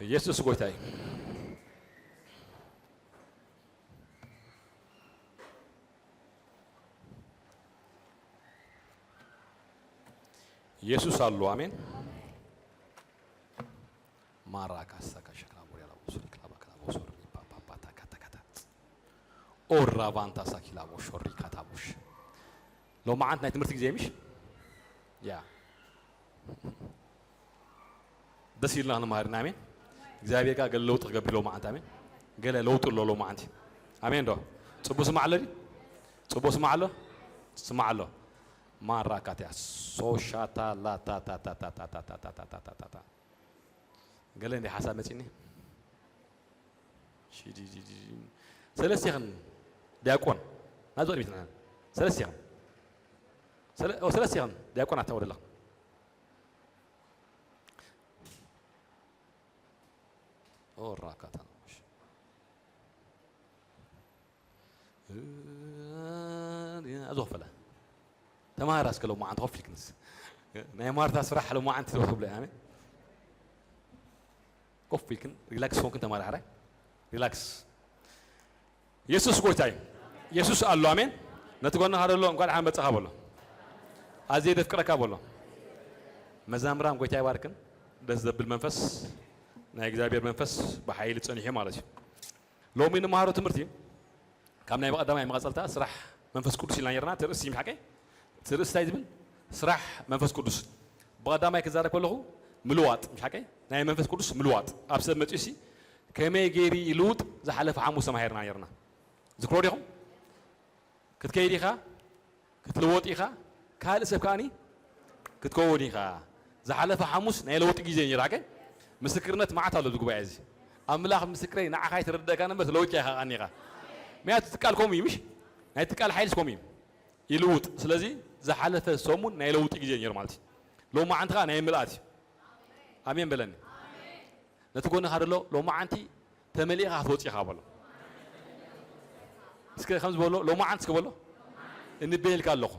ኢየሱስ ጎይታ እዩ። ኢየሱስ ኣሎ። ኣሜን። ማራ ካሳ ካሸክላ ቦሪያ ላቦ ሶሪ ክላባ ክላቦ ሶሪ ፓ ፓ ፓ ታካ ታካ ታ። ኦራ ቫንታ ሳኪ ላቦ ሾሪ ካታቦሽ። ሎማዓንት ናይ ትምህርቲ ግዜ ምሽ? ያ። ደስ ኢልና ክንመሃር ኢና። ኣሜን። እግዚኣብሔር ከኣ ገለ ለውጢ ክገብር ሎማዓንት። ኣሜን። ገለ ለውጢ ኣሎ ሎማዓንቲ። ኣሜን ዶ? ጽቡቅ ስማዕ ኣሎ ድዩ? ጽቡቅ ስማዕ ኣሎ? ስማዕ ኣሎ። ማራ ካትያ ሶሻታ ላታ ታ ታ ታ ታ ታ ታ ታ ታ ታ ታ ታ ታ። ገለ እንደ ሓሳብ መጺኒ። ሺ ዲ ዲ ዲ ዲ። ሰለስቴኽን ዲያቆን ናብዚ ቅድሚት ንሕና ሰለስቴኽን ሰለ-፣ ኦ፣ ሰለስቴኽን ዲያቆን ኣታወደለኽን። ኦ፣ ራካታ ነው። እሺ። ኣዞ ፈለ ተማሃራ እስከ ሎማዓንቲ ኮፍ ኢልክንስ ናይ ማርታ ስራሕ ሎማዓንቲ ትብለ ኣነ ኮፍ ኢልክን ሪላክስ ኮንክን ተማሃራ ሓራይ ሪላክስ። የሱስ ጎይታ እዩ። የሱስ ኣሎ። ኣሜን። ነቲ ጎንኻ ዘሎ እንኳን ደሓን መጻኻ በሎ። ኣዝየ ደፍቅረካ በሎ። መዛምራን ጎይታ ይባርክን። ደስ ዘብል መንፈስ፣ ናይ እግዚኣብሔር መንፈስ ብሓይሊ ጸኒሑ ማለት እዩ። ሎሚ ንመሃሮ ትምህርቲ ካብ ናይ ቀዳማይ መቐጸልታ ስራሕ መንፈስ ቅዱስ ኢልና ነርና። እቲ ርእሲ ምሽ ሓቀይ? እቲ ርእሲ እንታይ ዝብል? ስራሕ መንፈስ ቅዱስ። ብቐዳማይ ክዛረብ ከለኹ ምልዋጥ ምሽ ሓቀይ? ናይ መንፈስ ቅዱስ ምልዋጥ ኣብ ሰብ መጺኡ ሲ ከመይ ገይሩ ይልውጥ ዝሓለፈ ሓሙስ ተማሂርና ነርና። ዝክሮ ዲኹም? ክትከይድ ኢኻ፣ ክትልወጥ ኢኻ፣ ካልእ ሰብ ከኣኒ ክትከውን ኢኻ። ዝሓለፈ ሓሙስ ናይ ለውጢ ግዜ ነይሩ፣ ሓቀይ? ምስክርነት መዓት ኣሎ ኣብዚ ጉባኤ እዚ። ኣምላኽ ምስክረይ፣ ንዓኻ ኣይተረድእካን እምበር ለውጢ ኢኻ ቀኒኻ። ምክንያቱ እቲ ቃል ከምኡ እዩ፣ ምሽ? ናይ እቲ ቃል ሓይልስ ከምኡ እዩ። ይልውጥ። ስለዚ ዝሓለፈ ሰሙን ናይ ለውጢ ግዜ ነይሩ ማለት እዩ። ሎማዓንቲ ኸኣ ናይ ምልኣት እዩ። ኣሜን በለኒ። ነቲ ጎንኻ ዘሎ ሎማዓንቲ ተመሊእኻ ክትወጽእ ኢኻ በሎ። እስከ ከምዚ በሎ፣ ሎማዓንቲ እስከ በሎ። እንበየልካ ኣለኹ።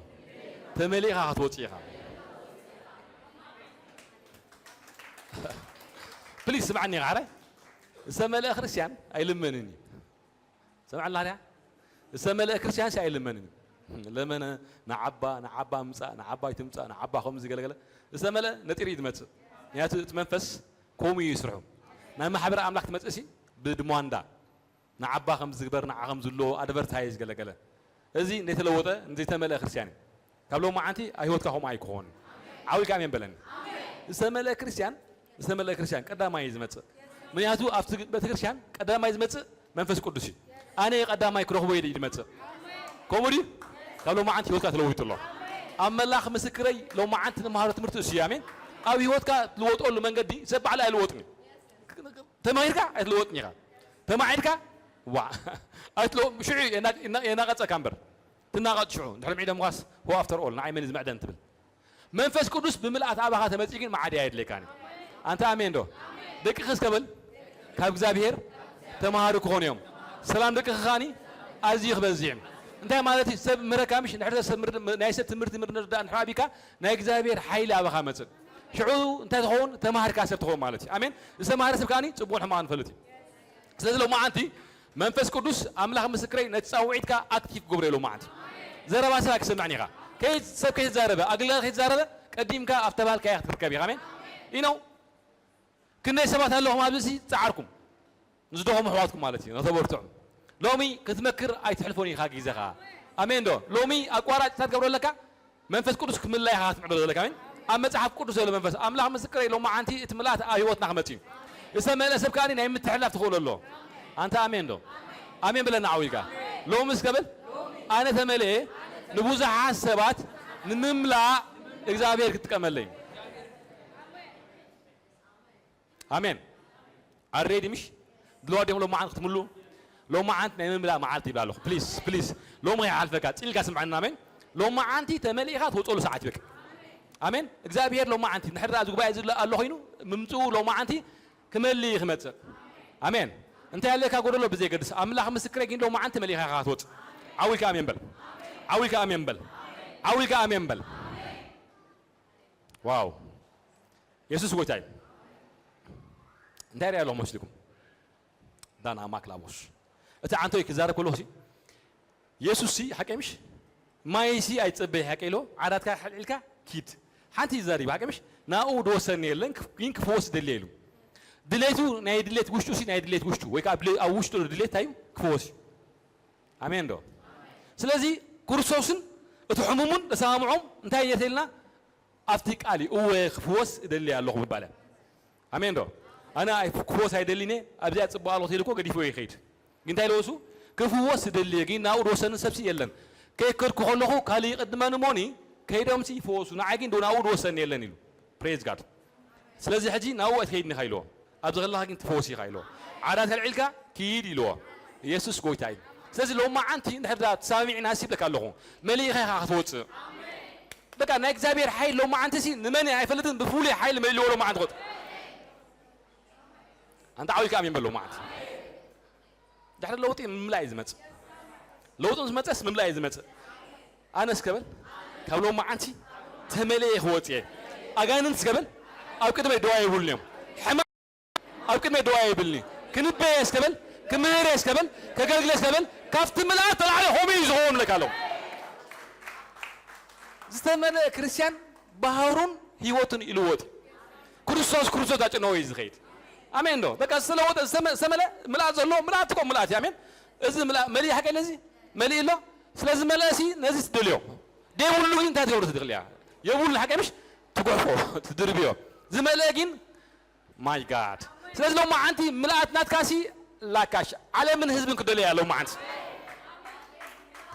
ተመሊእኻ ክትወጽእ ኢኻ። ፕሊዝ ስምዓኒ ኢኻ፣ ሓራይ? ዝተመልአ ክርስትያን ኣይልመንን እዩ። ሰምዐላ ድያ? ዝተመልአ ክርስትያን ሲ ኣይልመንን እዩ። ለመነ፣ ንዓባ፣ ንዓባ ምጻእ፣ ንዓባይ ትምጻእ፣ ንዓባ ከምዚ ገለገለ። ዝተመልአ ነጢሩ እዩ ዝመጽእ። ምክንያቱ እቲ መንፈስ ከምኡ እዩ ይስርሑ። ናብ ማሕበረ ኣምላኽ ትመጽእ ሲ ብድሟንዳ። ንዓባ ከም ዝግበር፣ ንዓ ከም ዝሎ ኣድቨርታይዝ ገለገለ። እዚ ዘይተለወጠ፣ ዘይተመልአ ክርስትያን እዩ። ካብ ሎማዓንቲ ኣብ ህይወትካ ከምኡ ኣይክኾን። ዓው ኢልካ ኣሜን በለኒ። ዝተመልአ ክርስትያን፣ ዝተመልአ ክርስትያን ቀዳማይ እዩ ዝመጽእ። ምክንያቱ ኣብቲ ቤተ ክርስትያን ቀዳማይ ዝመጽእ መንፈስ ቅዱስ እዩ። ኣነ ቀዳማይ ክረኽቦ እየ ዝመጽእ። ከምኡ ድዩ? ካብ ሎማዓንቲ ህይወትካ ተለዊጡ ኣሎ። ኣምላኽ ምስክረይ፣ ሎማዓንቲ ንመሃሮ ትምህርቲ እሱ እዩ። ኣሜን። ኣብ ህይወትካ ትልወጠሉ መንገዲ ሰብ ባዕሉ ኣይልወጥን እዩ። ተማሂርካ ኣይትልወጥን ኢኻ። ተማዒድካ ዋ ኣይትልወ-፣ ሽዑ የና-፣ የና-፣ የናቐጸካ እምበር። ትናቐጽ ሽዑ። እንድሕሪ ምዒዶምኻስ፣ who after all፣ ንዓይ መን እዩ ዝምዕደኒ ትብል። መንፈስ ቅዱስ ብምልኣት ኣባኻ ተመጺኡ ግን መዓዲ ኣየድልየካን እዩ። ኣንታ ኣሜን ዶ? ደቅኺ እስከ በል፣ ካብ እግዚኣብሔር ተማሃሩ ክኾኑ እዮም። ሰላም ደቅኺ ከኣኒ ኣዝዩ ክበዝሕ እዩ። እንታይ ማለት እዩ? ሰብ ምህረካ ምሽ፣ እንድሕር ሰብ ምር-፣ ናይ ሰብ ትምህርቲ ምር ንርዳእ እንድሕር ኣቢካ፣ ናይ እግዚኣብሔር ሓይሊ ኣባኻ መጽእ። ሽዑ እንታይ ትኸውን? ተማሃርካ ሰብ ትኸውን ማለት እዩ። ኣሜን። ዝተማሃረ ሰብ ከኣኒ ጽቡቕን ሕማቕን ይፈልጥ እዩ። ስለዚ ሎማዓንቲ መንፈስ ቅዱስ ኣምላኽ ምስክረይ ነቲ ጻውዒትካ ኣክቲቭ ክገብሮ እዩ ሎማዓንቲ። ዘረባ ሰብ ኣይክሰምዕን ኢኻ። ከይ-፣ ሰብ ከይትዛረበ፣ ኣገልጋሊ ከይትዛረበ ቀዲምካ ኣብ ተባህልካዮ ክትርከብ ኢኻ። ኣሜን። You know፣ ክንደይ ሰባት ኣለኹም ኣብዚ ጻዓርኩም፣ ዝደኸሙ ኣሕዋትኩም ማለት እዩ፣ ነተበርትዑ። ሎሚ ክትመክር ኣይትሕልፎን ኢኻ ግዜኻ። ኣሜን ዶ? ሎሚ ኣቋራጭ እንታይ ትገብሮ ኣለካ? መንፈስ ቅዱስ ክምላ ኢኻ ክትምዕዶ ዘለካ። ኣሜን። ኣብ መጽሓፍ ቅዱስ ዘሎ መንፈስ ኣምላኽ ምስክረይ፣ ሎማዓንቲ እቲ ምልኣት ኣብ ህይወትና ክመጽእ እዩ። ዝተመልአ ሰብ ከኣ ናይ ምትሕልላፍ ተኽእሎ ኣሎ። ኣንታ ኣሜን ዶ? ኣሜን በለና ዓው ኢልካ። ሎሚ እስከ በል፣ ኣነ ተመልኤ ንብዙሓት ሰባት ንምምላእ እግዚኣብሔር ክጥቀመለይ። ኣሜን። ኣሬዲ ምሽ? ድልዋ ድዮም ሎማዓንቲ ክትምሉ? ሎማዓንቲ ናይ ምምላእ መዓልቲ ይብላ ኣለኹ። ፕሊስ፣ ፕሊስ። ሎሚ ከይሓልፈካ፣ ጺልካ ስምዐና። ኣሜን። ሎማዓንቲ ተመሊእኻ ትወጸሉ ሰዓት ይበቅ። ኣሜን። እግዚኣብሔር ሎማዓንቲ፣ እንድሕር ደኣ እዚ ጉባኤ እዚ ኣሎ ኮይኑ፣ ምምጽኡ ሎማዓንቲ ክመሊ እዩ ክመጽእ። ኣሜን። እንታይ ኣለካ ጎደሎ ብዘይገድስ፣ ኣምላኽ ምስክረይ ግን ሎማዓንቲ መሊእኻ ኢኻ ክትወጽእ። ዓው ኢልካ ኣሜን በል። ዓው ኢልካ ኣሜን በል። ዓው ኢልካ ኣሜን በል። ዋው። የሱስ ጎይታ እዩ። እንታይ ሪኣ ኣለኹ መስልኩም? ዳና ማክላቦስ እቲ ዓንቶይ ክዛረብ ከለኹ ሲ የሱስ ሲ ሓቀ ምሽ ማይ ሲ ኣይትጸበይ ሓቀ ኢሎ ዓራትካ ሕልዒልካ ኪድ ሓንቲ ይዛሪብ ሓቀ ምሽ ናኡ ድወሰኒ የለን ግን ክፍወስ ደልየ ኢሉ ድሌቱ ናይ ድሌት ውሽጡ ሲ ናይ ድሌት ውሽጡ ወይ ከዓ ኣብ ውሽጡ ድሌት ታዩ ክፍወስ እዩ። ኣሜን ዶ? ስለዚ ክርስቶስን እቲ ሕሙሙን ተሰማምዖም እንታይ የተልና ኣብቲ ቃል እዩ እወ ክፍወስ እደሊ ኣለኹ ምባለ ኣሜን ዶ? ኣነ ክፍወስ ኣይደሊነ ኣብዚኣ ፅቡቅ ኣለኹ ተልኮ ገዲፎ ይኸይድ ግን እንታይ ለወሱ ክፍወስ እደሊ ግን ናብኡ ዝወሰኒ ሰብሲ የለን ከይከድኩ ከለኹ ካልእ ይቅድመኒ ሞኒ ከይዶምሲ ይፈወሱ ንዓይ ግን ናብኡ ዝወሰኒ የለን ኢሉ praise God ስለዚ ሕጂ ናብኡ ኣይትኸይድን ኢኻ ኢልዎ ኣብዚ ከለኻ ግን ትፈወስ ኢኻ ኢልዎ ዓራት ከልዒልካ ኪድ ኢልዎ ኢየሱስ ጎይታ እዩ ስለዚ ሎማዓንቲ እንድሕር ዳ ተሳሚዕና ሲ ይብለካ ኣለኹ መሊእኻ ኢኻ ክትወፅእ በቃ ናይ እግዚኣብሔር ሓይል ሎማዓንቲ ሲ ንመን ኣይፈልጥን ብፍሉይ ሓይል መሊእዎ ሎማዓንቲ ክወፅእ ኣንታ ዓዊልካ ኣሜን በል ሎማዓንቲ ድሕሪ ለውጢ ምምላእ እዩ ዝመፅእ ለውጢ ምስ መፀስ ምምላእ እዩ ዝመፅእ ኣነ እስከበል ካብ ሎማዓንቲ ተመሊኤ ክወፅእ እየ ኣጋንንት እስከበል ኣብ ቅድመይ ደዋ የብሉን እዮም ሕማም ኣብ ቅድመይ ደዋ የብልኒ ክንበየ እስከበል ክምህር እስከበል ከገልግለ እስከበል ካብቲ ምልኣት ተላዕለ ከምኡ እዩ ዝኸውን ብለካ ኣለኹ ዝተመልአ ክርስትያን ባህሩን ህይወቱን ይልወጥ ክርስቶስ ክርስቶስ ኣጭነወ እዩ ዝኸይድ ኣሜን ዶ በቃ ዝተለወጠ ዝተመ- ዝተመልአ ምልኣት ዘሎ ምልኣት እኮ ምልኣት እዩ ኣሜን እዚ ምልኣ- መሊእ ሓቀ ለዚ መሊእ ኣሎ ስለዚ መለሲ ነዚ ትደልዮ ደይብሉ ግን እንታይ ትገብሩ ትድኽል እያ የብሉ ሓቀ ምሽ ትጉሕፎ ትድርብዮ ዝመልአ ግን my God ስለዚ ሎማዓንቲ ምልኣት ናትካሲ ላካሽ ዓለምን ህዝብን ክደልያ ሎማዓንቲ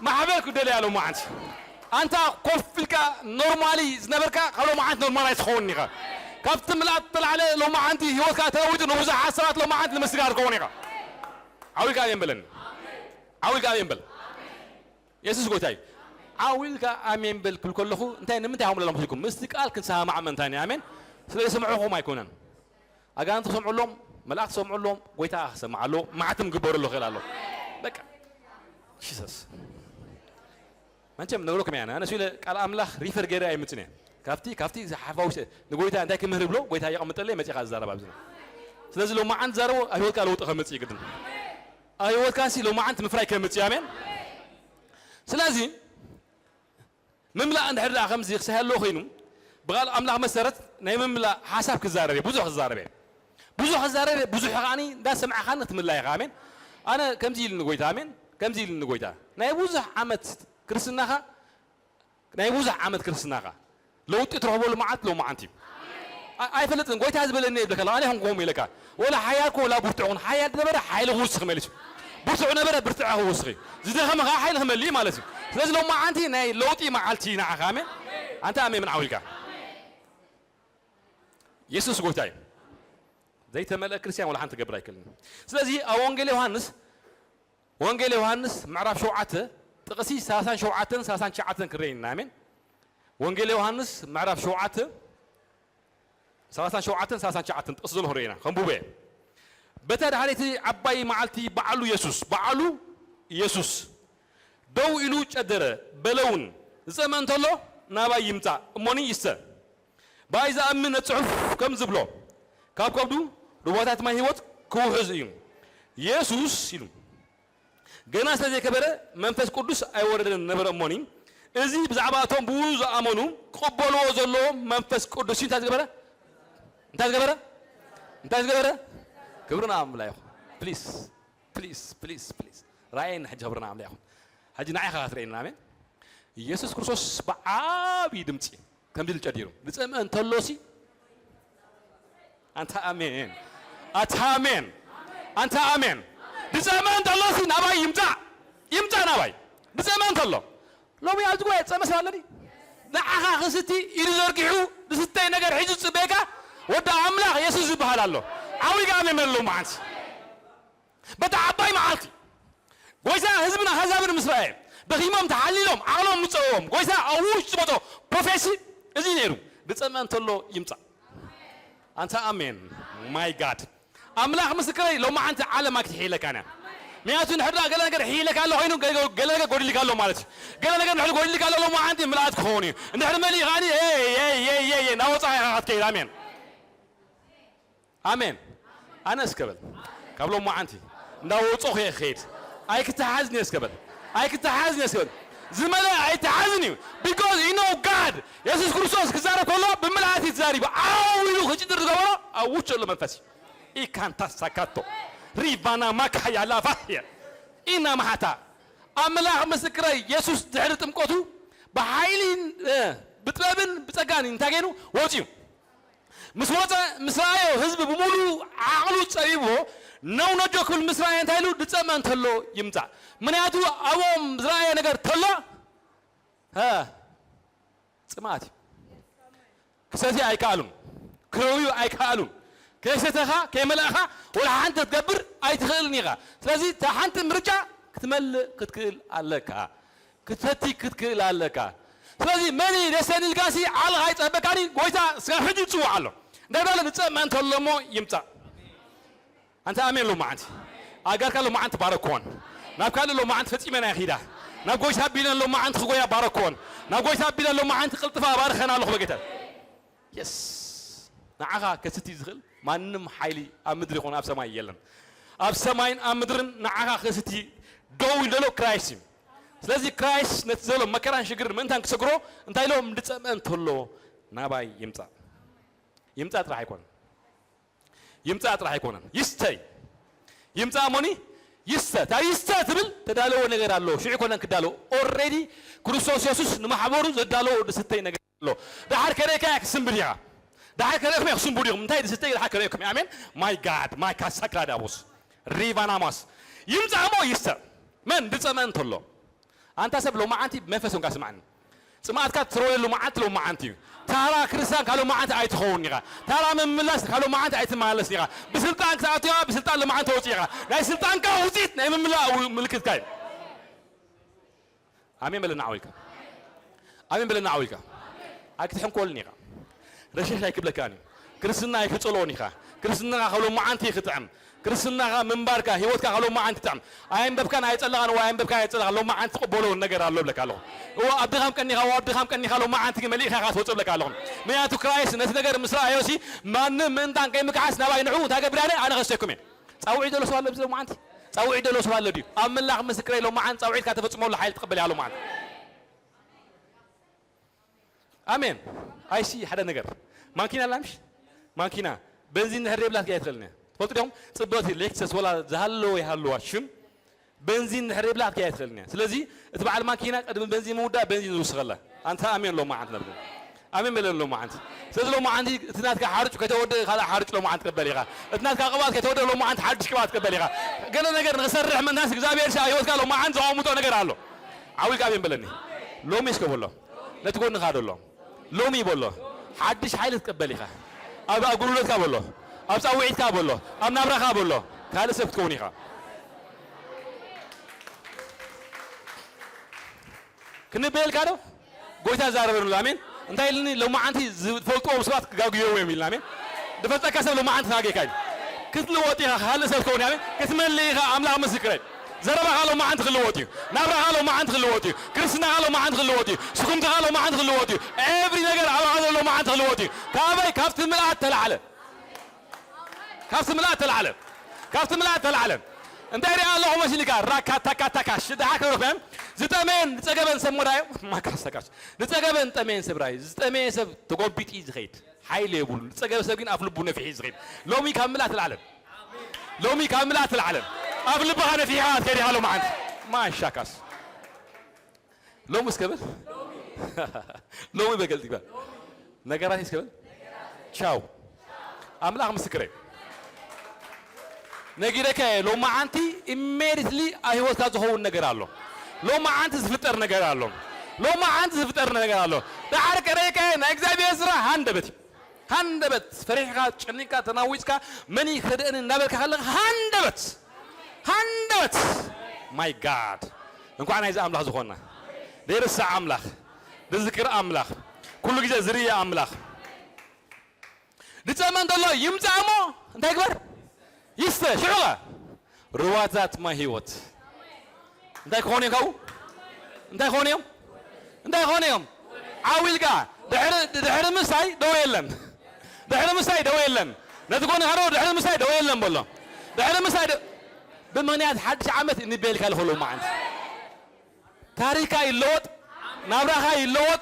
ማሕበር ክደልያ ሎማዓንቲ ኣንታ ኮፍ ኢልካ normally ዝነበርካ ካብ ሎማዓንቲ normalize ትኸውን ኢኻ ካብቲ ምልኣት ተላዕለ ሎማዓንቲ ህይወትካ ተለዊጡ ንብዙሓት ሰባት ሎማዓንቲ ንምስጋር ትኸውን ኢኻ ዓው ኢልካ ኣሜን በለኒ ዓው ኢልካ ኣሜን በል የሱስ ጎይታ እዩ ዓው ኢልካ ኣሜን በል ክብል ከለኹ እንታይ ንምንታይ ከምኡ ለኹም ምስቲ ቃል ክንሰማማዕ ምእንታን እዩ ኣሜን ስለ ዝሰምዑኹም ኣይኮነን ኣጋንንቲ ክሰምዑሎም መላእክቲ ክሰምዑሎም ጎይታ ክሰምዓሉ ማዕትም ግበረሉ ክእል ኣሎ በቃ ጂሰስ መቸም ነግረኩም እያ ኣነ ስለ ቃል ኣምላኽ ሪፈር ገይረ ኣይምፅን እየ ካብቲ ካብቲ ሓፋዊ ንጎይታ እንታይ ክምህር ብሎ ጎይታ የቐምጠለይ መፂኻ ዝዛረብ ኣብዚ ስለዚ ሎማዓን ዝዛረቦ ኣብ ህይወትካ ለውጢ ከምፅእ ግድን ኣብ ህይወትካ ሲ ሎማዓንት ምፍራይ ከምፅእ ኣሜን ስለዚ ምምላእ እንድሕር ደኣ ከምዚ ክሳይ ኣለዎ ኮይኑ ብቓል ኣምላኽ መሰረት ናይ ምምላእ ሓሳብ ክዛረብ እየ ብዙሕ ክዛረብ እየ ብዙሕ ክዛረብ እየ ብዙሕ ከዓኒ እንዳሰምዕኻኒ ክትምላእ ኢኻ ኣሜን ኣነ ከምዚ ኢልኒ ጎይታ ኣሜን ከምዚ ኢልኒ ጎይታ ናይ ብዙሕ ዓመት ክርስትናኻ ናይ ብዙሕ ዓመት ክርስትናኻ ለውጢ ትረኽበሉ መዓልቲ ሎማዓንቲ እዩ ኣይፈልጥን ጎይታ ዝበለኒ ይብለካ ኣነ ይኹን ከምኡ ኢለካ ወላ ሓያል ኮን ወላ ብርቱዕ ኮን ሓያል ነበረ ሓይሊ ክውስኽ መሊሱ ብርቱዕ ነበረ ብርትዕ ክውስኽ እዩ ዝደኸመ ከዓ ሓይሊ ክመልእ ማለት እዩ ስለዚ ሎማዓንቲ ናይ ለውጢ መዓልቲ ንዓኻ ኣሜን ኣንተ ኣሜን ምን ዓውልካ የሱስ ጎይታ እዩ ዘይተመልአ ክርስትያን ወላ ሓንቲ ክገብር ኣይክእልን ስለዚ ኣብ ወንጌል ዮሃንስ ወንጌል ዮሃንስ ምዕራፍ ሸውዓተ ጥቕሲ ሰላሳን ሸውዓተን ሰላሳን ትሽዓተን ክረአ ኢና ኣሜን ወንጌል ዮሃንስ ምዕራፍ ሸውዓተ ሰላሳን ሸውዓተን ሰላሳን ትሽዓተን ጥቕሲ ዘሎ ክረአ ኢና ከንብቦ እየ በታ ዳሕረይቲ ዓባይ መዓልቲ በዓሉ የሱስ በዓሉ የሱስ ደው ኢሉ ጨደረ በለ እውን ዝጸምአ እንተሎ ናባይ ይምጻእ እሞኒ ይስተ ብኣይ ዝኣምን ነቲ ጽሑፍ ከም ዝብሎ ካብ ከብዱ ሩባታት ማይ ህይወት ክውሕዝ እዩ የሱስ ኢሉ ገና ስለ ዘይከበረ መንፈስ ቅዱስ ኣይወረደን ነበረ እሞኒ እዚ ብዛዕባ እቶም ብኡ ዝኣመኑ ክቕበልዎ ዘለዎም መንፈስ ቅዱስ እዩ እንታይ ዝገበረ እንታይ ዝገበረ እንታይ ዝገበረ ክብርና ኣምላ ይኹን ፕሊስ ፕሊስ ፕሊስ ፕሊስ ራእየና ሕጂ ክብርና ኣምላ ይኹን ሕጂ ንዓይ ኸዓ ትርእየና ኣሜን ኢየሱስ ክርስቶስ ብዓብዪ ድምፂ ከምዚ ኢሉ ጨዲሩ ዝፀምአ እንተሎሲ ኣንታ ኣሜን ኣታ ኣሜን ኣንታ ኣሜን ዝፀምአ እንተሎሲ ናባይ ይምፃእ ይምፃእ ናባይ ዝፀምአ እንተሎ ሎሚ ኣብዚ ጉባኤ ዝፀምአ ሰብ ኣለኒ ንዓኻ ክስቲ ኢዱ ዘርጊሑ ዝስተይ ነገር ሒዙ ዝፅበየካ ወዲ ኣምላኽ የሱስ ዝበሃል ኣሎ ዓብይካ ኣሜን በለሎ መዓንሲ በታ ዓባይ መዓልቲ ጎይታ ህዝብን ኣህዛብን ምስ ረኣየ ደኺሞም ተሓሊሎም ዓቕሎም ምፀዎም ጎይታ ኣብኡ ዝፅበጦ ፕሮፌሲ እዚ ነይሩ ዝፀምአ እንተሎ ይምፃእ ኣንታ ኣሜን ማይ ጋድ ኣምላኽ ምስክረይ ሎማዓንቲ ዓለም ኣይክትሕይለካን እያ ምክንያቱ ንሕዳ ገለ ነገር ሕይለካ ኣሎ ኮይኑ ገለ ነገር ጎዲልካ ኣሎ ማለት እዩ ገለ ነገር ንሕድ ጎዲልካ ኣሎ ሎማዓንቲ ምልኣት ክኸውን እዩ እንድሕድ መሊእ ከዓኒ ናወፃ ኢኻ ክትከይድ ኣሜን ኣሜን ኣነ እስከ በል ካብ ሎማዓንቲ እንዳወጾኹ እየ ክኸይድ። ኣይክተሓዝን እየ እስከ በል። ኣይክተሓዝን እየ እስከ በል። ዝመልአ ኣይተሓዝን እዩ። Because you know God፣ የሱስ ክርስቶስ ክዛረብ ከሎ ብምልኣት እዩ ተዛሪቡ። ዓው ኢሉ ክጭድር ዝገበሮ ኣብ ውሽጡ ዘሎ መንፈስ እዩ። ኢካንታ ሳካቶ ሪቫና ማካያ ላፋየ ኢና ማሓታ ኣምላኽ ምስክረይ፣ የሱስ ድሕሪ ጥምቀቱ ብሓይሊ፣ እ፣ ብጥበብን ብጸጋን እንታይ ገይሩ ወጺኡ። ምስ ወጸ፣ ምስ ረኣዮ ህዝቢ ብምሉኡ ዓቕሉ ጸቢብዎ፣ ነው ነጆ ክብል ምስ ረኣየ እንታይ ኢሉ? ዝጸምአ እንተሎ ይምጻእ። ምኽንያቱ ኣብኦም ዝረኣየ ነገር ተሎ፣ ሀ፣ ጽምኣት እዩ። ክሰትዩ ኣይከኣሉን። ክረውዩ ኣይከኣሉን። ከይሰተኻ፣ ከይመለእኻ፣ ወላ ሓንቲ ክትገብር ኣይትኽእልን ኢኻ። ስለዚ እታ ሓንቲ ምርጫ ክትመልእ ክትክእል ኣለካ። ክትሰቲ ክትክእል ኣለካ። ስለዚ መን እዩ ደሰኒ ኢልካሲ ዓቕልኻ ኣይጸበካኒ፣ ጎይታ ስጋብ ሕጂ ይጽውዕ ኣሎ። እንታይ በለ? ዝጸምአ እንተሎ እሞ ይምጻእ። ኣንታ ኣሜን ሎማዓንቲ። ኣጋርካ ሎማዓንቲ ባረክዎን። ናብ ካልእ ሎማዓንቲ ፈጺመን ኣይኺዳ። ናብ ጎይታ ኣቢለን ሎማዓንቲ ክጎያ ባረክዎን። ናብ ጎይታ ኣቢለን ሎማዓንቲ ቅልጥፋ ኣባርኸን ኣለኹ በጌታ። የስ። ንዓኻ ከስቲ ዝኽእል ማንም ሓይሊ ኣብ ምድሪ ይኹን ኣብ ሰማይ የለን። ኣብ ሰማይን ኣብ ምድርን ንዓኻ ከስቲ ደው ኢሉ ዘሎ ክራይስት እዩ። ስለዚ ክራይስት ነቲ ዘሎ መከራን ሽግርን ምእንታን ክሰግሮ እንታይ ኢሎም? ዝጸምአ እንተሎ ናባይ ይምጻእ። ይምጻእ ጥራሕ ኣይኮነን። ይምጻእ ጥራሕ ኣይኮነን። ይስተይ። ይምጻእ እሞኒ ይስተ። እታ ይስተ ትብል ተዳለወ ነገር ኣሎ። ሽዑ ኣይኮነን ክዳለዎ። ኦልሬዲ ክርስቶስ የሱስ ንማሕበሩ ዘዳለዎ ዝስተይ ነገር ኣሎ። ደሓር ከርእየካ እያ ክስንብድ ኢኻ። ደሓር ከርእየኩም እያ ክስንብዱ ኢኹም። እንታይ ዝስተይ ደሓር ከርእየኩም እያ። ኣሜን። ማይ ጋድ፣ ማይ ካሳክራ ዳቦስ። ሪቫናማስ። ይምጻእ እሞ ይስተ። መን ዝጸምአ እንተሎ። ኣንታ ሰብ ሎማዓንቲ ብመንፈስ እንካ ስማዕኒ። ጽምኣትካ ትረወየሉ መዓልቲ ሎማዓንቲ እዩ። ታራ ክርስቲያን ካብ ሎማዓንቲ ኣይትኸውን ኢኻ። ታራ ምምላስ ካብ ሎማዓንቲ ኣይትመላለስ ኢኻ። ብስልጣን ክትኣቱ ኢኻ፣ ብስልጣን ሎማዓንቲ ተወጽእ ኢኻ። ናይ ስልጣንካ ውጽኢት ናይ ምምላእ ው-፣ ምልክትካ እዩ። ኣሜን በለና ዓው ኢልካ። ኣሜን በለና ዓው ኢልካ። ኣይክትሕንኮልን ኢኻ። ረሸሽ ኣይክብለካን እዩ። ክርስትና ኣይክጸልኦን ኢኻ። ክርስትናኻ ካብ ሎማዓንቲ ክጥዕም። ክርስትናኻ ምንባርካ፣ ህይወትካ ካብ ሎማዓንቲ ጥዕም። ኣየንበብካን ኣየጸለኻን፣ ወይ ኣየንበብካን ኣየጸለኻን፣ ሎማዓንቲ ትቕበሎ ነገር ኣሎ እብለካ ኣለኹ። እወ፣ ኣብ ድኻም ቀኒኻ፣ እወ፣ ኣብ ድኻም ቀኒኻ፣ ሎማዓንቲ ግን መሊእካ ኢኻ ትወጽእ እብለካ ኣለኹ። ምኽንያቱ ክራይስት ነቲ ነገር ምስ ረኣዮሲ፣ ማንም ምእንታን ከይምክሓስ ናባይ ንዑ እንታይ ገብር ኣነ፣ ኣነ ከስተኩም እየ። ጻውዒት ዘሎ ሰብ ኣሎ ኣብዚ ሎማዓንቲ? ጻውዒት ዘሎ ሰብ ኣሎ ድዩ? ኣምላኽ ምስክረይ፣ ሎማዓንቲ ጻውዒትካ ተፈጽመሉ ሓይሊ ትቕበል ኢኻ ሎማዓንቲ። ኣሜን። ኣይሲ ሓደ ነገር ማንኪና ኣላ ምሽ? ማንኪና በንዚን ድሕር ዘይብላ ክትከይድ ኣይትኽእልን እያ። ትፈልጡ ዲኹም? ጽብቕቲ ሌክሰስ ወላ ዝሃለወ ይሃልዋ ሽም በንዚን ድሕር ዘይብላ ክትከይድ ኣይትኽእልን እያ። ስለዚ እቲ በዓል ማንኪና ቅድሚ በንዚን ምውዳእ በንዚን ዝውስኸላ። ኣንታ ኣሜን ሎማዓንቲ ነብኩም። ኣሜን በለን ሎማዓንቲ። ስለዚ ሎማዓንቲ እቲ ናትካ ሓርጭ ከተወድእ ካልእ ሓርጭ ሎማዓንቲ ትቅበል ኢኻ። እቲ ናትካ ቅብኣት ከተወድእ ሎማዓንቲ ሓድሽ ቅብኣት ትቅበል ኢኻ። ገለ ነገር ንኽሰርሕ ምእንታንስ እግዚኣብሔር ሻ ህይወትካ ሎማዓንቲ ዘቐምጦ ነገር ኣሎ። ዓው ኢልካ ኣሜን በለኒ። ሎሚ እስከ በሎ። ነቲ ጎንኻ ዘሎ ሎሚ በሎ። ሓድሽ ሓይሊ ትቀበል ኢኻ። ኣብ ኣገልግሎትካ በሎ። ኣብ ጻውዒትካ በሎ። ኣብ ናብራኻ በሎ። ካልእ ሰብ ክትከውን ኢኻ። ክንበየልካ ዶ? ጎይታ ዛረበ ንብሎ። ኣሜን። እንታይ ኢልኒ? ሎማዓንቲ ዝፈልጥዎም ሰባት ክጋግየው እዮም ኢልና። ኣሜን። ዝፈልጠካ ሰብ ሎማዓንቲ ክጋገየካ እዩ። ክትልወጥ ኢኻ፣ ካልእ ሰብ ክትከውን። ኣሜን። ክትመልእ ኢኻ፣ ኣምላኽ ምስክረይ። ዘረባኻ ሎማዓንቲ ክልወጥ እዩ። ናብራኻ ሎማዓንቲ ክልወጥ እዩ። ክርስትናኻ ሎማዓንቲ ክልወጥ እዩ። ስጉምትኻ ሎማዓንቲ ክልወጥ እዩ። ኤቭሪ ነገር ኣባኻ ዘሎ ሎማዓንቲ ክልወጥ እዩ። ካበይ? ካብቲ ምልኣት ተላዕለ። ካብቲ ምልኣት ተላዕለ። ካብቲ ምልኣት ተላዕለ። እንታይ ሪኣ ኣለኹ መሲልካ? ራካታካታካ ሽድሓ ክብረፍም ዝጠመየን ዝጸገበን ሰብ ሞዳዮ ማካሰካሽ ዝጸገበን ዝጠመየን ሰብ ራይ ዝጠመየ ሰብ ተጎቢጢ ዝኸይድ ሓይሊ የብሉ። ዝጸገበ ሰብ ግን ኣፍ ልቡ ነፊሒ ዝኸይድ ሎሚ ካብ ምልኣት ተላዕለ። ሎሚ ካብ ምልኣት ተላዕለ። ኣፍ ልብኻ ነፊሕኻ ትከይድ ኢኻ ሎሚ ዓንት ማሻካስ ሎሚ እስከ በል ሎሚ በገልጥ ይባል ነገራት እስከ በል ቻው ኣምላኽ ምስክረይ ነጊረካ እየ ሎማዓንቲ ኢሜዲትሊ ኣብ ህይወትካ ዝኸውን ነገር ኣሎ ሎማዓንቲ ዝፍጠር ነገር ኣሎ ሎማዓንቲ ዝፍጠር ነገር ኣሎ ደሓር ቀረይካ ናይ እግዚኣብሔር ስራሕ ሃንደበት እዩ ሃንደበት ፈሪሕካ ጨኒቅካ ተናዊፅካ መን ይክደእኒ እናበልካ ከለካ ሃንደበት ሃንደበት my God እንኳዕ ናይዚ ኣምላኽ ዝኾንና ዘይርስዕ ኣምላኽ ዝዝክር ኣምላኽ ኩሉ ግዜ ዝርኢ ኣምላኽ ዝፀመ እንተሎ ይምፃእ እሞ እንታይ ግበር ይስተ ሽዑ ሩዋታት ማይ ህይወት እንታይ ክኾኑ እዮም ካብኡ እንታይ ክኾኑ እዮም እንታይ ክኾኑ እዮም ዓው ኢልካ ድሕሪ ምስታይ ደው የለን ድሕሪ ምስታይ ደው የለን ነቲ ጎንኻ ድሕሪ ምስታይ ደው የለን ኣሎ። ድሕሪ ምሳይ ደ-፣ ብምኽንያት ሓድሽ ዓመት እንቤልካ ልኸሉ መዓንቲ። ታሪኽካ ይለወጥ፣ ናብራኻ ይለወጥ፣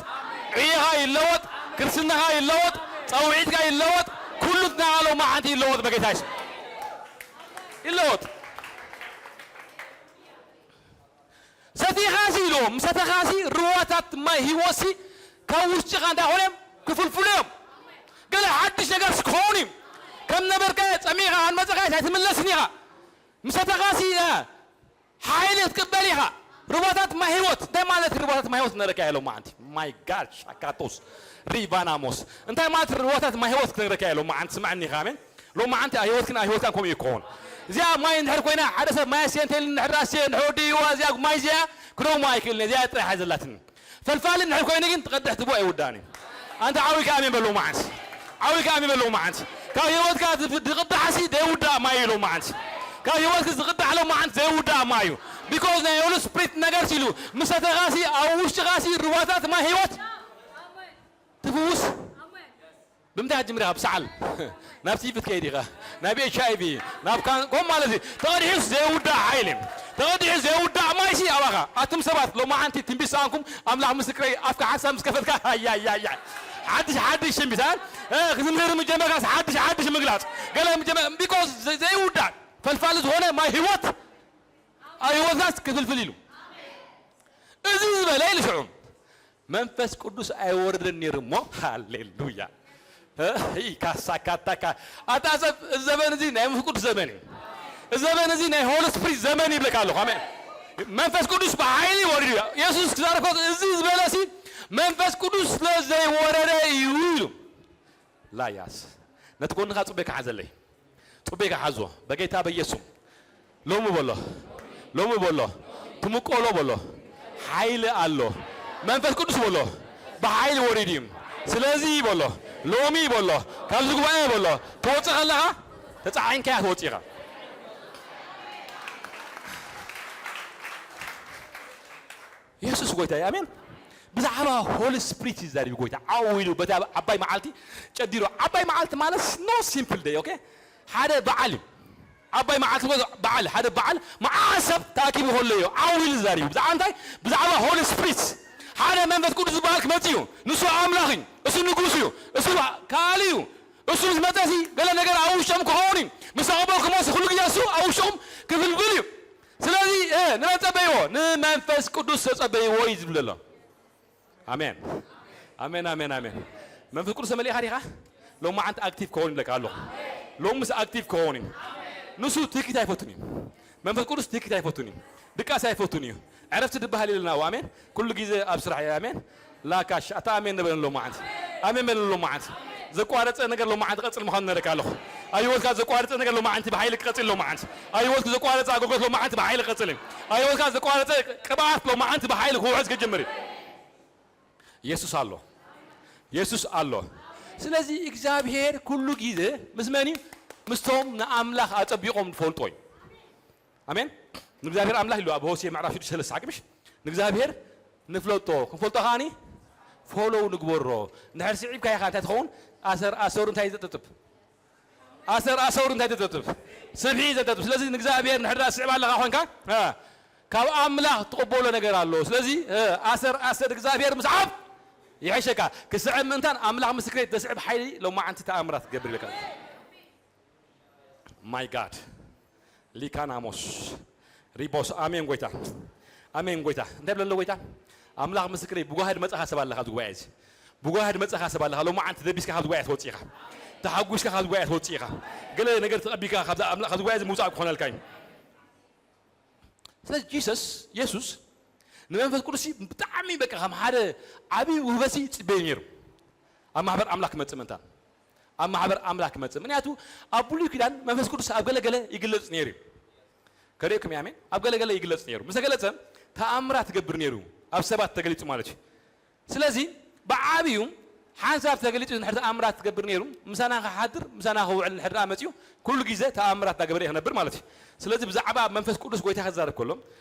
ዕዮኻ ይለወጥ፣ ክርስትናኻ ይለወጥ፣ ጸውዒትካ ይለወጥ፣ ኩሉ ናሎ መዓንቲ ይለወጥ በጌታ የሱስ። ይለወጥ። ሰቲኻሲ ኢሉ፣ ምሰተኻሲ ርዋታት ማይ ህይወትሲ ካብ ውሽጥኻ እንታይ ኾነ እዮም? ክፍልፍሉ እዮም። ገለ ሓድሽ ነገር ክኸውን እዩ። ከም ነበርካዮ ጸሚኻ፣ ኣንመጸኻዮ ኣይትምለስን ኢኻ። ምሰተኻሲ፣ እ፣ ሓይሊ ክትቅበል ኢኻ። ርዋታት ማይ ህይወት። እንታይ ማለት ርዋታት ማይ ህይወት ንረካ ኢሎም መዓንቲ? ማይ ጋድ ሻካቶስ ሪቫናሞስ። እንታይ ማለት ርዋታት ማይ ህይወት ክንረካ ኢሎም መዓንቲ? ስምዐኒ ኢኻ፣ ኣሜን። ሎም መዓንቲ ህይወትክን ህይወትካን ከምኡ ይኮን። እዚኣ ማይ እንድሕር ኮይና፣ ሓደ ሰብ ማይ ኣስየ እንተይል እንድሕር ኣስየ እንድሕር ወዲእዋ፣ እዚኣ ማይ እዚኣ ክደግሞ ኣይክእልን፣ እዚኣ ጥራሕ እያ ዘላትኒ። ፈልፋሊ እንድሕር ኮይኑ ግን ትቐድሕ ትቦ ኣይውዳእን እዩ። ኣንተ ዓዊካ ኣሜን በሎ መዓንቲ። ዓዊካ ኣሜን በሎ መዓንቲ። ካብ ህይወትካ ዝብ-፣ ዝቕዳሕሲ ዘይውዳእ ማይ እዩ ሎም መዓንቲ። ካብ ህይወትክ ዝቕዳሕ ሎም መዓንቲ ዘይውዳእ ማይ እዩ። ቢኮዝ ናይ ሆሊ ስፕሪት ነገር ሲሉ፣ ምሰተኻሲ ኣብ ውሽጥኻሲ ርዋታት ማይ ህይወት ትፍውስ። ብምንታይ ክትጅምር ኢኻ? ብሰዓል። ናብ ሲቪ ትከይድ ኢኻ። ናብ ኤች ኣይ ቪ፣ ናብ ካን-፣ ከምኡ ማለት እዩ። ተቐዲሑ ዘይውዳእ ሓይሊ። ተቐዲሑ ዘይውዳእ ማይሲ ኣባኻ። ኣቱም ሰባት፣ ሎማዓንቲ ትንቢት ሰኣንኩም፣ ኣምላኽ ምስክረይ፣ ኣፍካ ሓንሳብ ምስ ከፈትካ፣ ኣያያያ። ሓድሽ፣ ሓድሽ ትንቢት፣ እ? እ፣ ክትምህር ምጀመርካስ ሓድሽ፣ ሓድሽ ምግላጽ። ገለ ምጀመ-፣ ቢኮዝ ዘ-፣ ዘይውዳእ ፈልፋሊ ዝኾነ ማይ ህይወት፣ ኣብ ህይወትካስ ክፍልፍል ኢሉ። እዚ ዝበለ ኢሉ ሽዑ መንፈስ ቅዱስ ኣይወርድን ነይሩ እሞ፣ ሃሌሉያ። እ፣ ይ ካሳ ካታካ። ኣታ ሰብ፣ እዚ ዘመን እዚ ናይ መንፈስ ቅዱስ ዘመን እዩ። እዚ ዘመን እዚ ናይ ሆሊ ስፕሪት ዘመን ይብለካ ኣለኹ። ኣሜን። መንፈስ ቅዱስ ብሓይሊ ወሪዱ እዩ። የሱስ ክዛረብ ከሎ እዚ ዝበለ ሲ መንፈስ ቅዱስ ስለ ዘይወረደ እዩ ኢሉ። ላያስ። ነቲ ጎንኻ ጽቡይ ክሓዘለይ። ጽቡይ ክሓዞ። በጌታ በኢየሱስ ስም። ሎሚ በሎ። ሎሚ በሎ። ትምቀሎ በሎ። ሓይሊ ኣሎ። መንፈስ ቅዱስ በሎ። ብሓይሊ ወሪዱ እዩ። ስለዚ በሎ። ሎሚ በሎ። ካብዚ ጉባኤ በሎ። ትወጽእ ከለኻ ተጻዒንካያ ትወጽእ ኢኻ። የሱስ ጎይታ እዩ። ኣሜን። ብዛዕባ ሆሊ ስፕሪት እዩ ዛሪቡ ጎይታ። ዓው ኢሉ በታ ዓባይ መዓልቲ ጨዲሩ። ዓባይ መዓልቲ ማለት no simple day፣ ኦኬ? ሓደ በዓል እዩ። ዓባይ መዓልቲ ማለት በዓል፣ ሓደ በዓል መዓት ሰብ ተኣኪቡ ከሎ እዩ ዓው ኢሉ ዛሪቡ። ብዛዕባ እንታይ? ብዛዕባ ሆሊ ስፕሪት። ሓደ መንፈስ ቅዱስ ዝበሃል ክመጽእ እዩ። ንሱ ኣምላኽ እዩ። እሱ ንጉስ እዩ። እሱ ካል እዩ። እሱ ምስ መጸሲ ገለ ነገር ኣብ ውሽጦም ክኸውን እዩ። ምስ ኣቐበልኩሞ ኩሉ ግዜ እሱ ኣብ ውሽጦም ክፍልፍል እዩ። ስለዚ፣ እ፣ ንመን ጸበይዎ? ንመንፈስ ቅዱስ ተጸበይዎ እዩ ዝብል ዘሎ። ኣሜን። ኣሜን፣ ኣሜን፣ ኣሜን። መንፈስ ቅዱስ ተመሊእካ ዲኻ? ሎማዓንቲ ኣክቲቭ ክኸውን ይብለካ ኣለኹ። ሎምስ ኣክቲቭ ክኸውን እዩ። ንሱ ትህኪት ኣይፈቱን እዩ። መንፈስ ቅዱስ ትህኪት ኣይፈቱን እዩ። ድቃስ ኣይፈቱን እዩ። ዕረፍቲ ድበሃል የለና። ኣሜን። ኩሉ ግዜ ኣብ ስራሕ እዩ። ኣሜን። ላካሽ፣ ኣታ ኣሜን ንበል ሎማዓንቲ። ኣሜን በል ሎማዓንቲ። ዘቋረጸ ነገር ሎማዓንቲ ቀጽል ምዃኑ ነረካ ኣለኹ። ኣብ ህይወትካ ዘቋረጸ ነገር ሎማዓንቲ ብሓይሊ ክቐጽል ሎማዓንቲ። ኣብ ህይወትካ ዘቋረጸ ኣገልግሎት ሎማዓንቲ ብሓይሊ ክቐጽል እዩ። ኣብ ህይወትካ ዘቋረጸ ቅብኣት ሎማዓንቲ ብሓይሊ ክውሕዝ ክጅምር እዩ። የሱስ ኣሎ። የሱስ ኣሎ። ስለዚ እግዚኣብሔር ኩሉ ግዜ ምስ መን እዩ? ምስቶም ንኣምላኽ ኣጸቢቖም ዝፈልጦ እዩ። ኣሜን። ንእግዚኣብሔር ኣምላኽ ኢሉ ኣብ ሆሴዕ ምዕራፍ ሽዱሽተ ሰለስተ ሓቂ ምሽ? ንእግዚኣብሔር ንፍለጦ፣ ክንፈልጦ ከኣኒ ፎሎው ንግበሮ። እንድሕር ስዒብካ ኢኻ እንታይ ትኸውን? ኣሰር ኣሰሩ እንታይ ዘጥጥብ? ኣሰር ኣሰሩ እንታይ ዘጥጥብ? ስብሒ ዘጥጥብ። ስለዚ ንእግዚኣብሔር እንድሕር ደኣ ስዕብ ኣለኻ ኮንካ፣ እ፣ ካብ ኣምላኽ ትቕበሎ ነገር ኣሎ። ስለዚ፣ እ፣ ኣሰር ኣሰር እግዚኣብሔር ምስዓብ ይሕሸካ። ክስዕብ ምእንታን ኣምላኽ ምስክረይ ተስዕብ ሓይሊ ሎማዓንቲ ተኣምራት ክገብር ይብለካ። ማይ ጋድ ሊካናሞስ ሪቦስ። ኣሜን ጎይታ፣ ኣሜን ጎይታ። እንታይ ብለሎ ጎይታ? ኣምላኽ ምስክረይ፣ ብጓህድ መጻኻ ሰብ ኣለኻ፣ ኣብዚ ጉባኤ እዚ ብጓህድ መጻኻ ሰብ ኣለኻ። ሎማዓንቲ ደቢስካ ካብዚ ጉባኤ ትወጽእ ኢኻ፣ ተሓጒስካ ካብዚ ጉባኤ ትወጽእ ኢኻ። ገለ ነገር ተቐቢልካ ካብዚ ኣምላኽ፣ ካብዚ ጉባኤ እዚ ምውጻእ ክኾነልካ እዩ። ስለዚ ጂሰስ፣ የሱስ ንመንፈስ ቅዱስ ብጣዕሚ በቃ ከም ሓደ ዓብዪ ውህበሲ ይጽበዮ ነይሩ። ኣብ ማሕበር ኣምላኽ ክመጽእ ምእንታን፣ ኣብ ማሕበር ኣምላኽ ክመጽእ። ምኽንያቱ ኣብ ብሉይ ኪዳን መንፈስ ቅዱስ ኣብ ገለገለ ይግለጽ ነይሩ እዩ። ከርእየኩም እየ፣ ኣሜን። ኣብ ገለገለ ይግለጽ ነይሩ። ምስ ተገለጸ ተኣምራት ይገብር ነይሩ፣ ኣብ ሰባት ተገሊጹ ማለት እዩ። ስለዚ ብዓብዩ ሓንሳብ ተገሊጹ እንድሕር ተኣምራት ትገብር ነይሩ፣ ምሳና ክሓድር፣ ምሳና ክውዕል እንድሕር ደኣ መጺኡ፣ ኩሉ ግዜ ተኣምራት እናገበረ እዩ ክነብር ማለት እዩ። ስለዚ ብዛዕባ መንፈስ ቅዱስ ጎይታ ክዛረብ ከሎ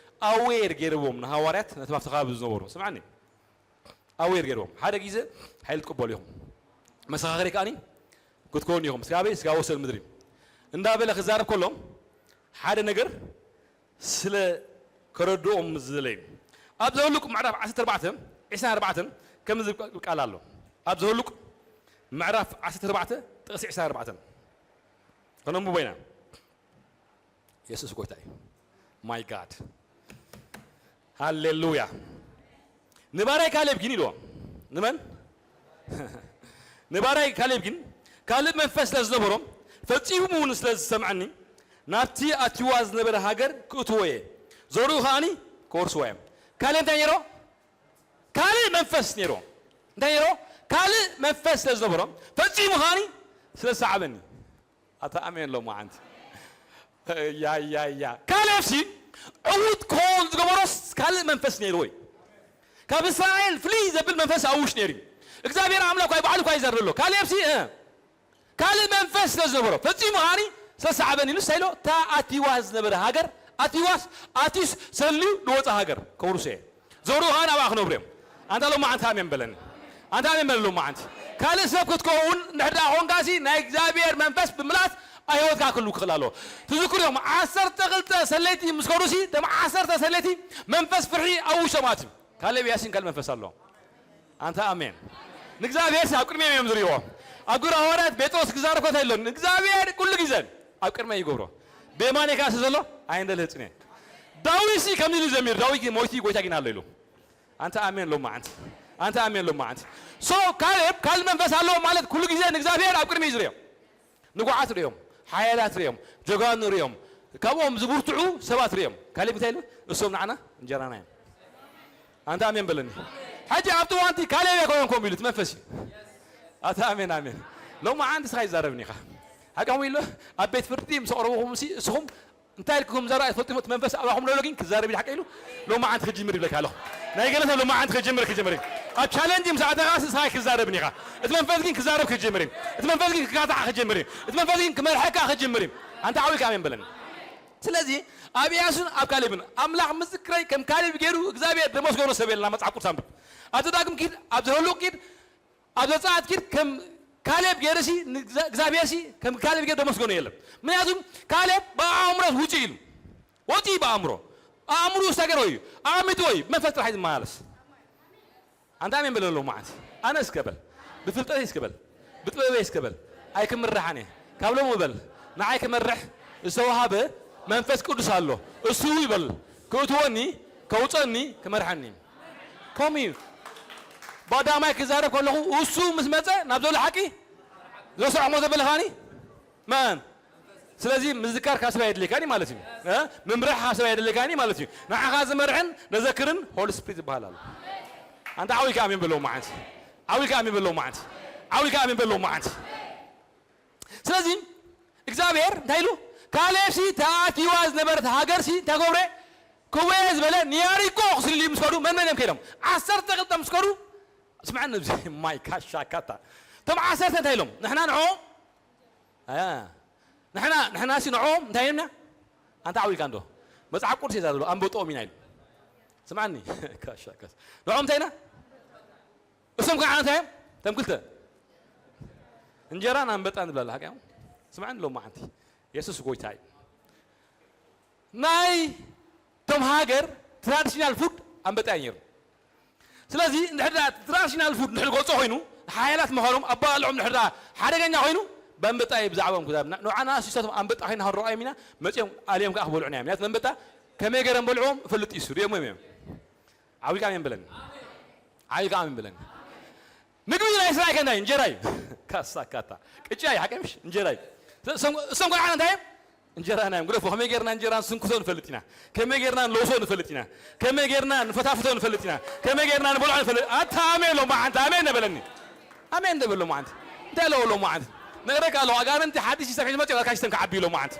ኣዌር ገይርዎም ንሃዋርያት፣ ነቶም ኣብቲ ከባቢ ዝነበሩ። ስምዓኒ። ኣዌር ገይርዎም። ሓደ ግዜ ሓይሊ ትቅበሉ ኢኹም። መሰኻኽሪ ከኣኒ ክትኮኑ ኢኹም። ስጋበይ ስጋ ወሰን ምድሪ። እንዳበለ ክዛረብ ከሎ ሓደ ነገር ስለ ከረድኦም ዝደለዩ። ኣብ ዘኍልቁ ምዕራፍ ዓሰርተ ኣርባዕተ ዕስራን ኣርባዕተን ከምዚ ዝብል ቃል ኣሎ። ኣብ ዘኍልቁ ምዕራፍ ዓሰርተ ኣርባዕተ ጥቕሲ ዕስራን ኣርባዕተን ከነንብቦ ኢና። የሱስ ጎይታ እዩ። My God። ሃሌሉያ። ንባርያይ ካሌብ ግን ኢልዎ። ንመን? ንባርያይ ካሌብ ግን ካልእ መንፈስ ስለ ዝነበሮ፣ ፈጺሙ እውን ስለ ዝሰምዐኒ፣ ናብቲ ኣትይዋ ዝነበረ ሃገር ክእትዎ እየ፣ ዘርኡ ከኣኒ ክወርስዎ እዮም። ካሌብ እንታይ ነይሮ? ካልእ መንፈስ ነይሮ። እንታይ ነይሮ? ካልእ መንፈስ ስለ ዝነበሮ፣ ፈጺሙ ከኣኒ ስለ ዝሰዓበኒ። ኣታ ኣሜን ሎማዓንቲ። ያ፣ ያ፣ ያ። ካሌብሲ ዕዉት ክኸውን ዝገበሮስ ካልእ መንፈስ ነይርዎ እዩ። ካብ እስራኤል ፍልይ ዘብል መንፈስ ኣብ ውሽጡ ነይሩ እዩ። እግዚኣብሔር ኣምላኽ እኳ ባዕሉ እኳ ይዛረብ ኣሎ። ካሌብሲ፣ እ፣ ካልእ መንፈስ ስለ ዝነበሮ፣ ፈጺሙ ከኣኒ ስለ ዝሰዓበኒ ኢሉ እንታይ ኢሎ? እታ ኣትይዋ ዝነበረ ሃገር፣ ኣትይዋስ፣ ኣትዩስ ሰልዩ ዝወጸ ሃገር ከውርሶ እየ። ዘርኡ ከኣ ናብኣ ክነብሩ እዮም። ኣንታ ሎማዓንቲ ኣሜን በለኒ። ኣንታ ኣሜን በለኒ ሎማዓንቲ። ካልእ ሰብ ክትከውን እንድሕር ደኣ ኾንካሲ ናይ እግዚኣብሔር መንፈስ ብምልኣት ኣብ ህይወትካ ክህሉ ክኽእል ኣለዎ። ትዝክሩ እዮም ዓሰርተ ክልተ ሰለይቲ ምስ ከዱሲ፣ እቶም ዓሰርተ ሰለይቲ መንፈስ ፍርሒ ኣብ ውሽጦም ኣትዩ። ካሌብ ያሲን ካልእ መንፈስ ኣለዎ። ኣንታ ኣሜን። ንእግዚኣብሔር ኣብ ቅድሚኦም እዮም ዝርእይዎ። ኣብ ግብረ ሃዋርያት ጴጥሮስ ክዛረብ ከሎ እንታይ ኢሎ? ንእግዚኣብሔር ኩሉ ግዜ ኣብ ቅድመይ ይገብሮ። ብየማነይ ከኣ ስለ ዘሎ ኣይንደልህጽን እየ። ዳዊትሲ ከምዚ ኢሉ ዘሚሩ፣ ዳዊት ግን ሞይቱ ጎይታ ግን ኣሎ ኢሉ። ኣንታ ኣሜን ሎማዓንቲ። ኣንታ ኣሜን ሎማዓንቲ። So ካሌብ ካልእ መንፈስ ኣለዎ ማለት ኩሉ ግዜ ንእግዚኣብሔር ኣብ ቅድሚ እዩ ዝርእዮ። ንጉዓት ርእዮም፣ ሓያላት ርእዮም፣ ጀጋኑ ርእዮም፣ ካብኦም ዝብርትዑ ሰባት ርእዮም። ካሌብ እንታይ ኢሉ? እሶም ንዓና እንጀራና እዮም። ኣንታ ኣሜን በለኒ። ሕጂ ኣብቲ እዋንቲ ካሌብ ኣይኮነን ከምኡ ኢሉ፣ እቲ መንፈስ እዩ። ኣታ ኣሜን ኣሜን። ሎማዓንቲ ንስኻ ይዛረብኒ ኢኻ። ሓቂ ከምኡ ኢሉ፣ ኣብ ቤት ፍርዲ ምስ ኣቕረብኹምሲ እስኹም እንታይ ኢልኩም ዘረባ ትፈልጡ፣ እቲ መንፈስ ኣባኹም ዘሎ ግን ክዛረብ እዩ ሓቂ ኢሉ። ሎማዓንቲ ክጅምር ይብለካ ኣለኹ። ናይ ገለ ሰብ ሎማዓንቲ ክጅምር፣ ክጅምር እዩ። ኣብ ቻለንጅ ምስ ኣተኻሲ ንስኻ ክዛረብን ኢኻ። እቲ መንፈስ ግን ክዛረብ ክጅምር እዩ። እቲ መንፈስ ግን ክካታዕ ክጅምር እዩ። እቲ መንፈስ ግን ክመርሐካ ክጅምር እዩ። ኣንታ ዓው ኢልካ ኣሜን በለኒ። ስለዚ ኣብ ኢያሱን ኣብ ካሌብን ኣምላኽ ምስክረይ ከም ካሌብ ገይሩ እግዚኣብሔር ደመስገኖ ሰብ የለና። መጽሓፍ ቅዱስ ኣንብብ። ኣብ ዘዳግም ኪድ፣ ኣብ ዘኍልቁ ኪድ፣ ኣብ ዘጸኣት ኪድ ከም ካሌብ ገይሩሲ ንእግዛ-፣ እግዚኣብሔርሲ ከም ካሌብ ገይሩ ደመስገኖ የለን። ምክንያቱ ካሌብ ብኣእምሮ ውጽእ ኢሉ፣ ወጽእ ብኣእምሮ፣ ኣእምሮ ዝተገረ እዩ፣ ኣእምሮ እዩ፣ መንፈስ ጥራሕ እዩ ዝመላለስ። ኣንታ ኣሜን በል ሎማዓንቲ። ኣነ እስከ በል፣ ብፍልጠተይ እስከ በል፣ ብጥበበይ እስከ በል፣ ኣይክምርሓን እየ። ካብ ሎሚ በል፣ ንዓይ ክመርሕ ዝተዋሃበ መንፈስ ቅዱስ ኣሎ። እሱ ይበል፣ ክእትወኒ፣ ከውፀኒ፣ ክመርሐኒ። ከምኡ እዩ። ባዳማይ ክዛረብ ከለኹ፣ እሱ ምስ መፀ፣ ናብ ዘሎ ሓቂ ዘስዖሞ ዘበለ ከኣኒ መን? ስለዚ ምዝካር ካብ ሰብ ኣየድልየካን እዩ ማለት እዩ። እ? ምምራሕ ካብ ሰብ ኣየድልየካን እዩ ማለት እዩ። ንዓኻ ዝመርሕን ነዘክርን ሆሊ ስፒሪት ይበሃል ኣሎ። ኣንታ ዓው ኢልካ ኣሜን በል ሎማዓንቲ። ዓው ኢልካ ኣሜን በል ሎማዓንቲ። ዓው ኢልካ ኣሜን በል ሎማዓንቲ። ስለዚ እግዚኣብሔር እንታይ ኢሉ? ካሌብሲ ተኣትይዋ ዝነበረት ሃገርሲ እንታይ ገብረ? ክወየ ዝበለ ንያሪኮ ክስልዩ ምስ ከዱ መን መን እዮም ከይዶም? ዓሰርተ ክልተ ምስ ከዱ፣ ስምዐኒ ኣብዚ ማይ ካሻ ካታ። እቶም ዓሰርተ እንታይ ኢሎም? ንሕና ንዕኦም፣ እ፣ ንሕና፣ ንሕናሲ ንዕኦም እንታይ ኢልና? ኣንታ ዓው ኢልካ እንዶ። መጽሓፍ ቅዱስ እዩ ዝዛረብ ዘሎ፣ ኣንበጥኦም ኢና ኢሉ። ስምዓኒ፣ ካሻ ካታ። ንዕኦም እንታይ ኢና? እሶም ከዓ እንታይ እዮም? እቶም ክልተ። እንጀራን ኣንበጣን ዝብላ ኣላ፣ ሓቂ እዮም? ስምዓኒ ሎማዓንቲ። የሱስ ጎይታ እዩ። ናይ እቶም ሃገር ትራዲሽናል ፉድ ኣንበጣ እዩ ነይሩ። ስለዚ እንድሕር ደኣ ትራዲሽናል ፉድ እንድሕር ገጾ ኮይኑ፣ ሓያላት ምዃኖም ኣበላልዖም እንድሕር ደኣ ሓደገኛ ኮይኑ፣ ብኣንበጣ እዩ ብዛዕባኦም ክዛረብ። ንዓና ንሳቶም ኣንበጣ ኮይና ክንረኣዮም ኢና፣ መጺኦም ኣልዮም ከኣ ክበልዑና እዮም። ምክንያቱ ኣንበጣ ከመይ ገይሮም በልዕዎም እፈልጥ እዩ፣ እሱ ርእዮምዎም እዮም። ዓው ኢልካ ኣሜን በለኒ። ዓው ኢልካ ኣሜን በለኒ። ምግቢ ናይ እስራኤል ከ እንታይ? እንጀራ እዩ። ካሳ ካታ። ቅጫ እዩ፣ ሓቂ ምሽ? እንጀራ እዩ። እሶም፣ እሶም ቆልዓና እንታይ እዮም? እንጀራና እዮም። ግደፎ፣ ከመይ ጌርና እንጀራ ንስንክቶ ንፈልጥ ኢና። ከመይ ጌርና ንለውሶ ንፈልጥ ኢና። ከመይ ጌርና ንፈታፍቶ ንፈልጥ ኢና። ከመይ ጌርና ንበልዖ ንፈልጥ። ኣታ ኣሜን ሎማዓንቲ፣ ኣሜን ነበለኒ። ኣሜን እንደ በል ሎማዓንቲ። እንታይ ኣለዎ ሎማዓንቲ? ነግረካ ኣለኹ፣ ኣጋንንቲ ሓድሽ ሲስተም ሒዞም መፅዮም፣ ኣካ ሲስተም ክዓቢ እዩ ሎማዓንቲ።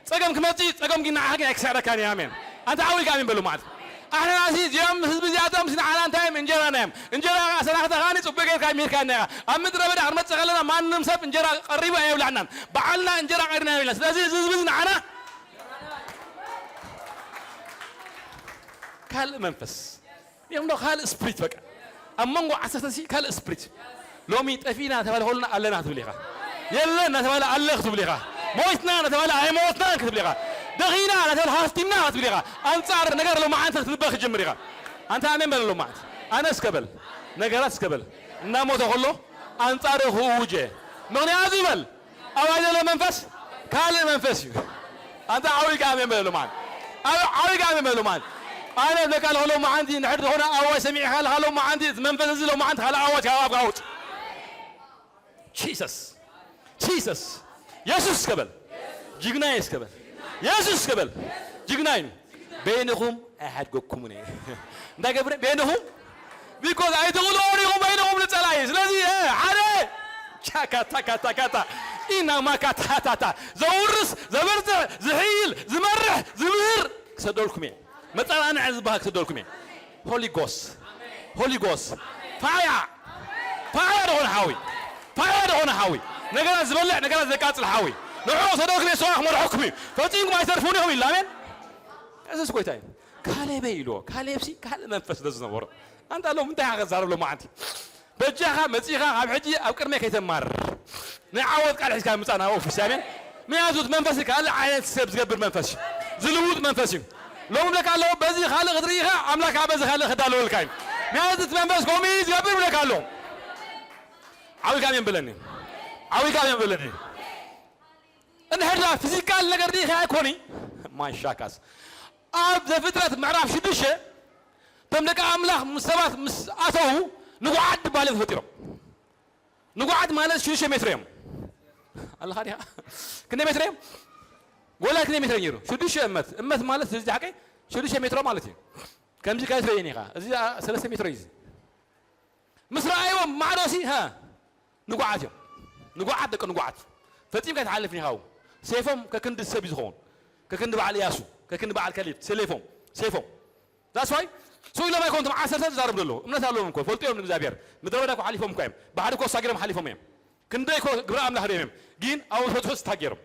ጸገም ክመጽእ እዩ፣ ጸገም ግን ንዓኻ ግን ኣይክስዕረካን እዩ። ኣሜን። ኣንታ ዓው ኢልካ ኣሜን በል ሎማዓንቲ። ኣሕና ናሲ እዚኦም ህዝቢ እዚኣቶም ንዓና እንታይ እዮም? እንጀራና እዮም። እንጀራ ኣሰናኽተ ከኣኒ ጽቡቅ ጌርካ ምሂርካና ኢኻ። ኣብ ምድረ በዳ ክንመጽእ ከለና ማንም ሰብ እንጀራ ቀሪቡ ኣየብላዕናን። ባዕልና እንጀራ ቀሪብና የብልና። ስለዚ እዚ ህዝቢ እዚ ንዓና ካልእ መንፈስ። እዮም ዶ ካልእ ስፕሪት በቃ። ኣብ መንጎ ዓሰርተ ሲ ካልእ ስፕሪት። ሎሚ ጠፊእና ተባለ ከሎና ኣለና ክትብል ኢኻ። የለን እናተባለ ኣለ ክትብል ኢኻ። ሞይትና እናተባህለ ኣይሞትናን ክትብል ኢኻ። ደኺና እናተባህለ ሃፍቲምና ክትብል ኢኻ። ኣንጻር ነገር ሎማዓንቲ ክትልበ ክትጅምር ኢኻ። ኣንታ ኣሜን በል ሎማዓንቲ። ኣነ እስከ በል፣ ነገራት እስከ በል፣ እናሞተ ከሎ ኣንጻር ክእውጀ። ምኽንያቱ በል፣ ኣባይ ዘሎ መንፈስ ካልእ መንፈስ እዩ። ኣንታ ዓው ኢልካ ኣሜን በል ሎማዓንቲ። ኣው-፣ ዓው ኢልካ ኣሜን በል ሎማዓንቲ። ኣነ እብለካ ኣለኹ ሎማዓንቲ፣ እንድሕር ዝኾነ ኣዋጅ ሰሚዕካ ኣለኻ ሎማዓንቲ፣ እቲ መንፈስ እዚ ሎማዓንቲ ካልእ ኣዋጅ ካብ ኣፍካ ኣውጽእ። ጂሰስ፣ ጂሰስ፣ የሱስ እስከ በል። ጅግና እስከ በል። የሱስ እስከ በል። ጅግና እዩ። በይንኹም ኣይሓድገኩምን እየ። እንታይ ገብረ? በይንኹም። ቢኮዝ ኣይትኽእልዎን ኢኹም በይንኹም ንጸላኢ። ስለዚ፣ እ፣ ሓደ ቻካ ታካ ታካ ታ ኢና ማካ ታ ታ ታ። ዘውርስ፣ ዘበርትዕ፣ ዝሕይል፣ ዝመርሕ፣ ዝምህር ክሰደልኩም እየ። መጸናንዒ ዝበሃል ክሰደልኩም እየ። ሆሊ ጎስ፣ ሆሊ ጎስ፣ ፋያ፣ ፋያ ዝኾነ ሓዊ፣ ፋያ ዝኾነ ሓዊ፣ ነገራት ዝበልዕ፣ ነገራት ዘቃጽል ሓዊ። ንዑ ክሰደልኩም እየ፣ ሰዋ ክመርሐኩም እዩ። ፈጺምኩም ኣይተርፉን ኢኹም ኢሉ። ኣሜን። የሱስ ጎይታ እዩ። ካሌበይ ኢልዎ። ካሌብሲ ካልእ መንፈስ ስለ ዝነበሮ። ኣንታ ሎም እንታይ ኢኻ ክዛረብ ሎማዓንቲ? በጃኻ መጺኻ ካብ ሕጂ ኣብ ቅድመይ ከይተማርር። ናይ ዓወት ቃል ሒዝካ ምጻእ ናብ ኦፊስ። ኣሜን። ምኽንያቱ እቲ መንፈስ ካልእ ዓይነት ሰብ ዝገብር መንፈስ እዩ። ዝልውጥ መንፈስ እዩ። ሎሚ ብለካ ኣለዎ፣ በዚ ካልእ ክትርኢ ኢኻ፣ ኣምላኽ ከኣ በዚ ካልእ ክዳለወልካ እዩ። ምኽንያቱ እቲ መንፈስ ከምኡ እዩ ዝገብር ብለካ ኣለዎ። ዓው ኢልካ ኣሜን በለኒ። ዓው ኢልካ ኣሜን በለኒ። እንድሕር ደኣ ፊዚካል ነገር ዲኺ ኣይኮኒ? ማይ ሻካስ። ኣብ ዘፍጥረት ምዕራፍ ሽዱሽተ፣ እቶም ደቂ ኣምላኽ ምስ ሰባት ምስ ኣተዉ፣ ንጉዓት ዝበሃል ተፈጢሮም። ንጉዓት ማለት ሽዱሽተ ሜትሮ እዮም። ኣለኻ ዲኻ? ክንደይ ሜትሮ እዮም? ጎላይ ክንደይ ሜትሮ ነይሩ? ሽዱሽተ እመት። እመት ማለት እዚ ሓቀይ ሽዱሽተ ሜትሮ ማለት እዩ። ከምዚ ከይትርእየኒ ኢኻ። እዚ፣ ኣ፣ ሰለስተ ሜትሮ እዩ እዚ። ምስ ረኣይዎም ማዕዶሲ፣ ሃ፣ ንጉዓት እዮም። ንጉዓት፣ ደቂ ንጉዓት። ፈጺምካ ኣይትሓልፍን ኢኻ። ሴፎም ከክንዲ ሰብ እዩ ዝኸውን። ከክንዲ በዓል እያሱ፣ ከክንዲ በዓል ካሌብ፣ ሰሌፎም፣ ሴፎም። That's why፣ so ኢሎም ኣይኮኑን እቶም ዓሰርተ ዝዛረቡ ዘለዉ። እምነት ኣለዎም እኮ፣ ፈልጡ እዮም ንእግዚኣብሔር። ምድረ በዳ እኮ ሓሊፎም እኮ እዮም። ባሕሪ እኮ ኣሳጊሮም ሓሊፎም እዮም። ክንደይ እኮ ግብረ ኣምላኽ ርእዮም እዮም። ግን ኣብኡ ፈትፈት ስታ ገይሮም።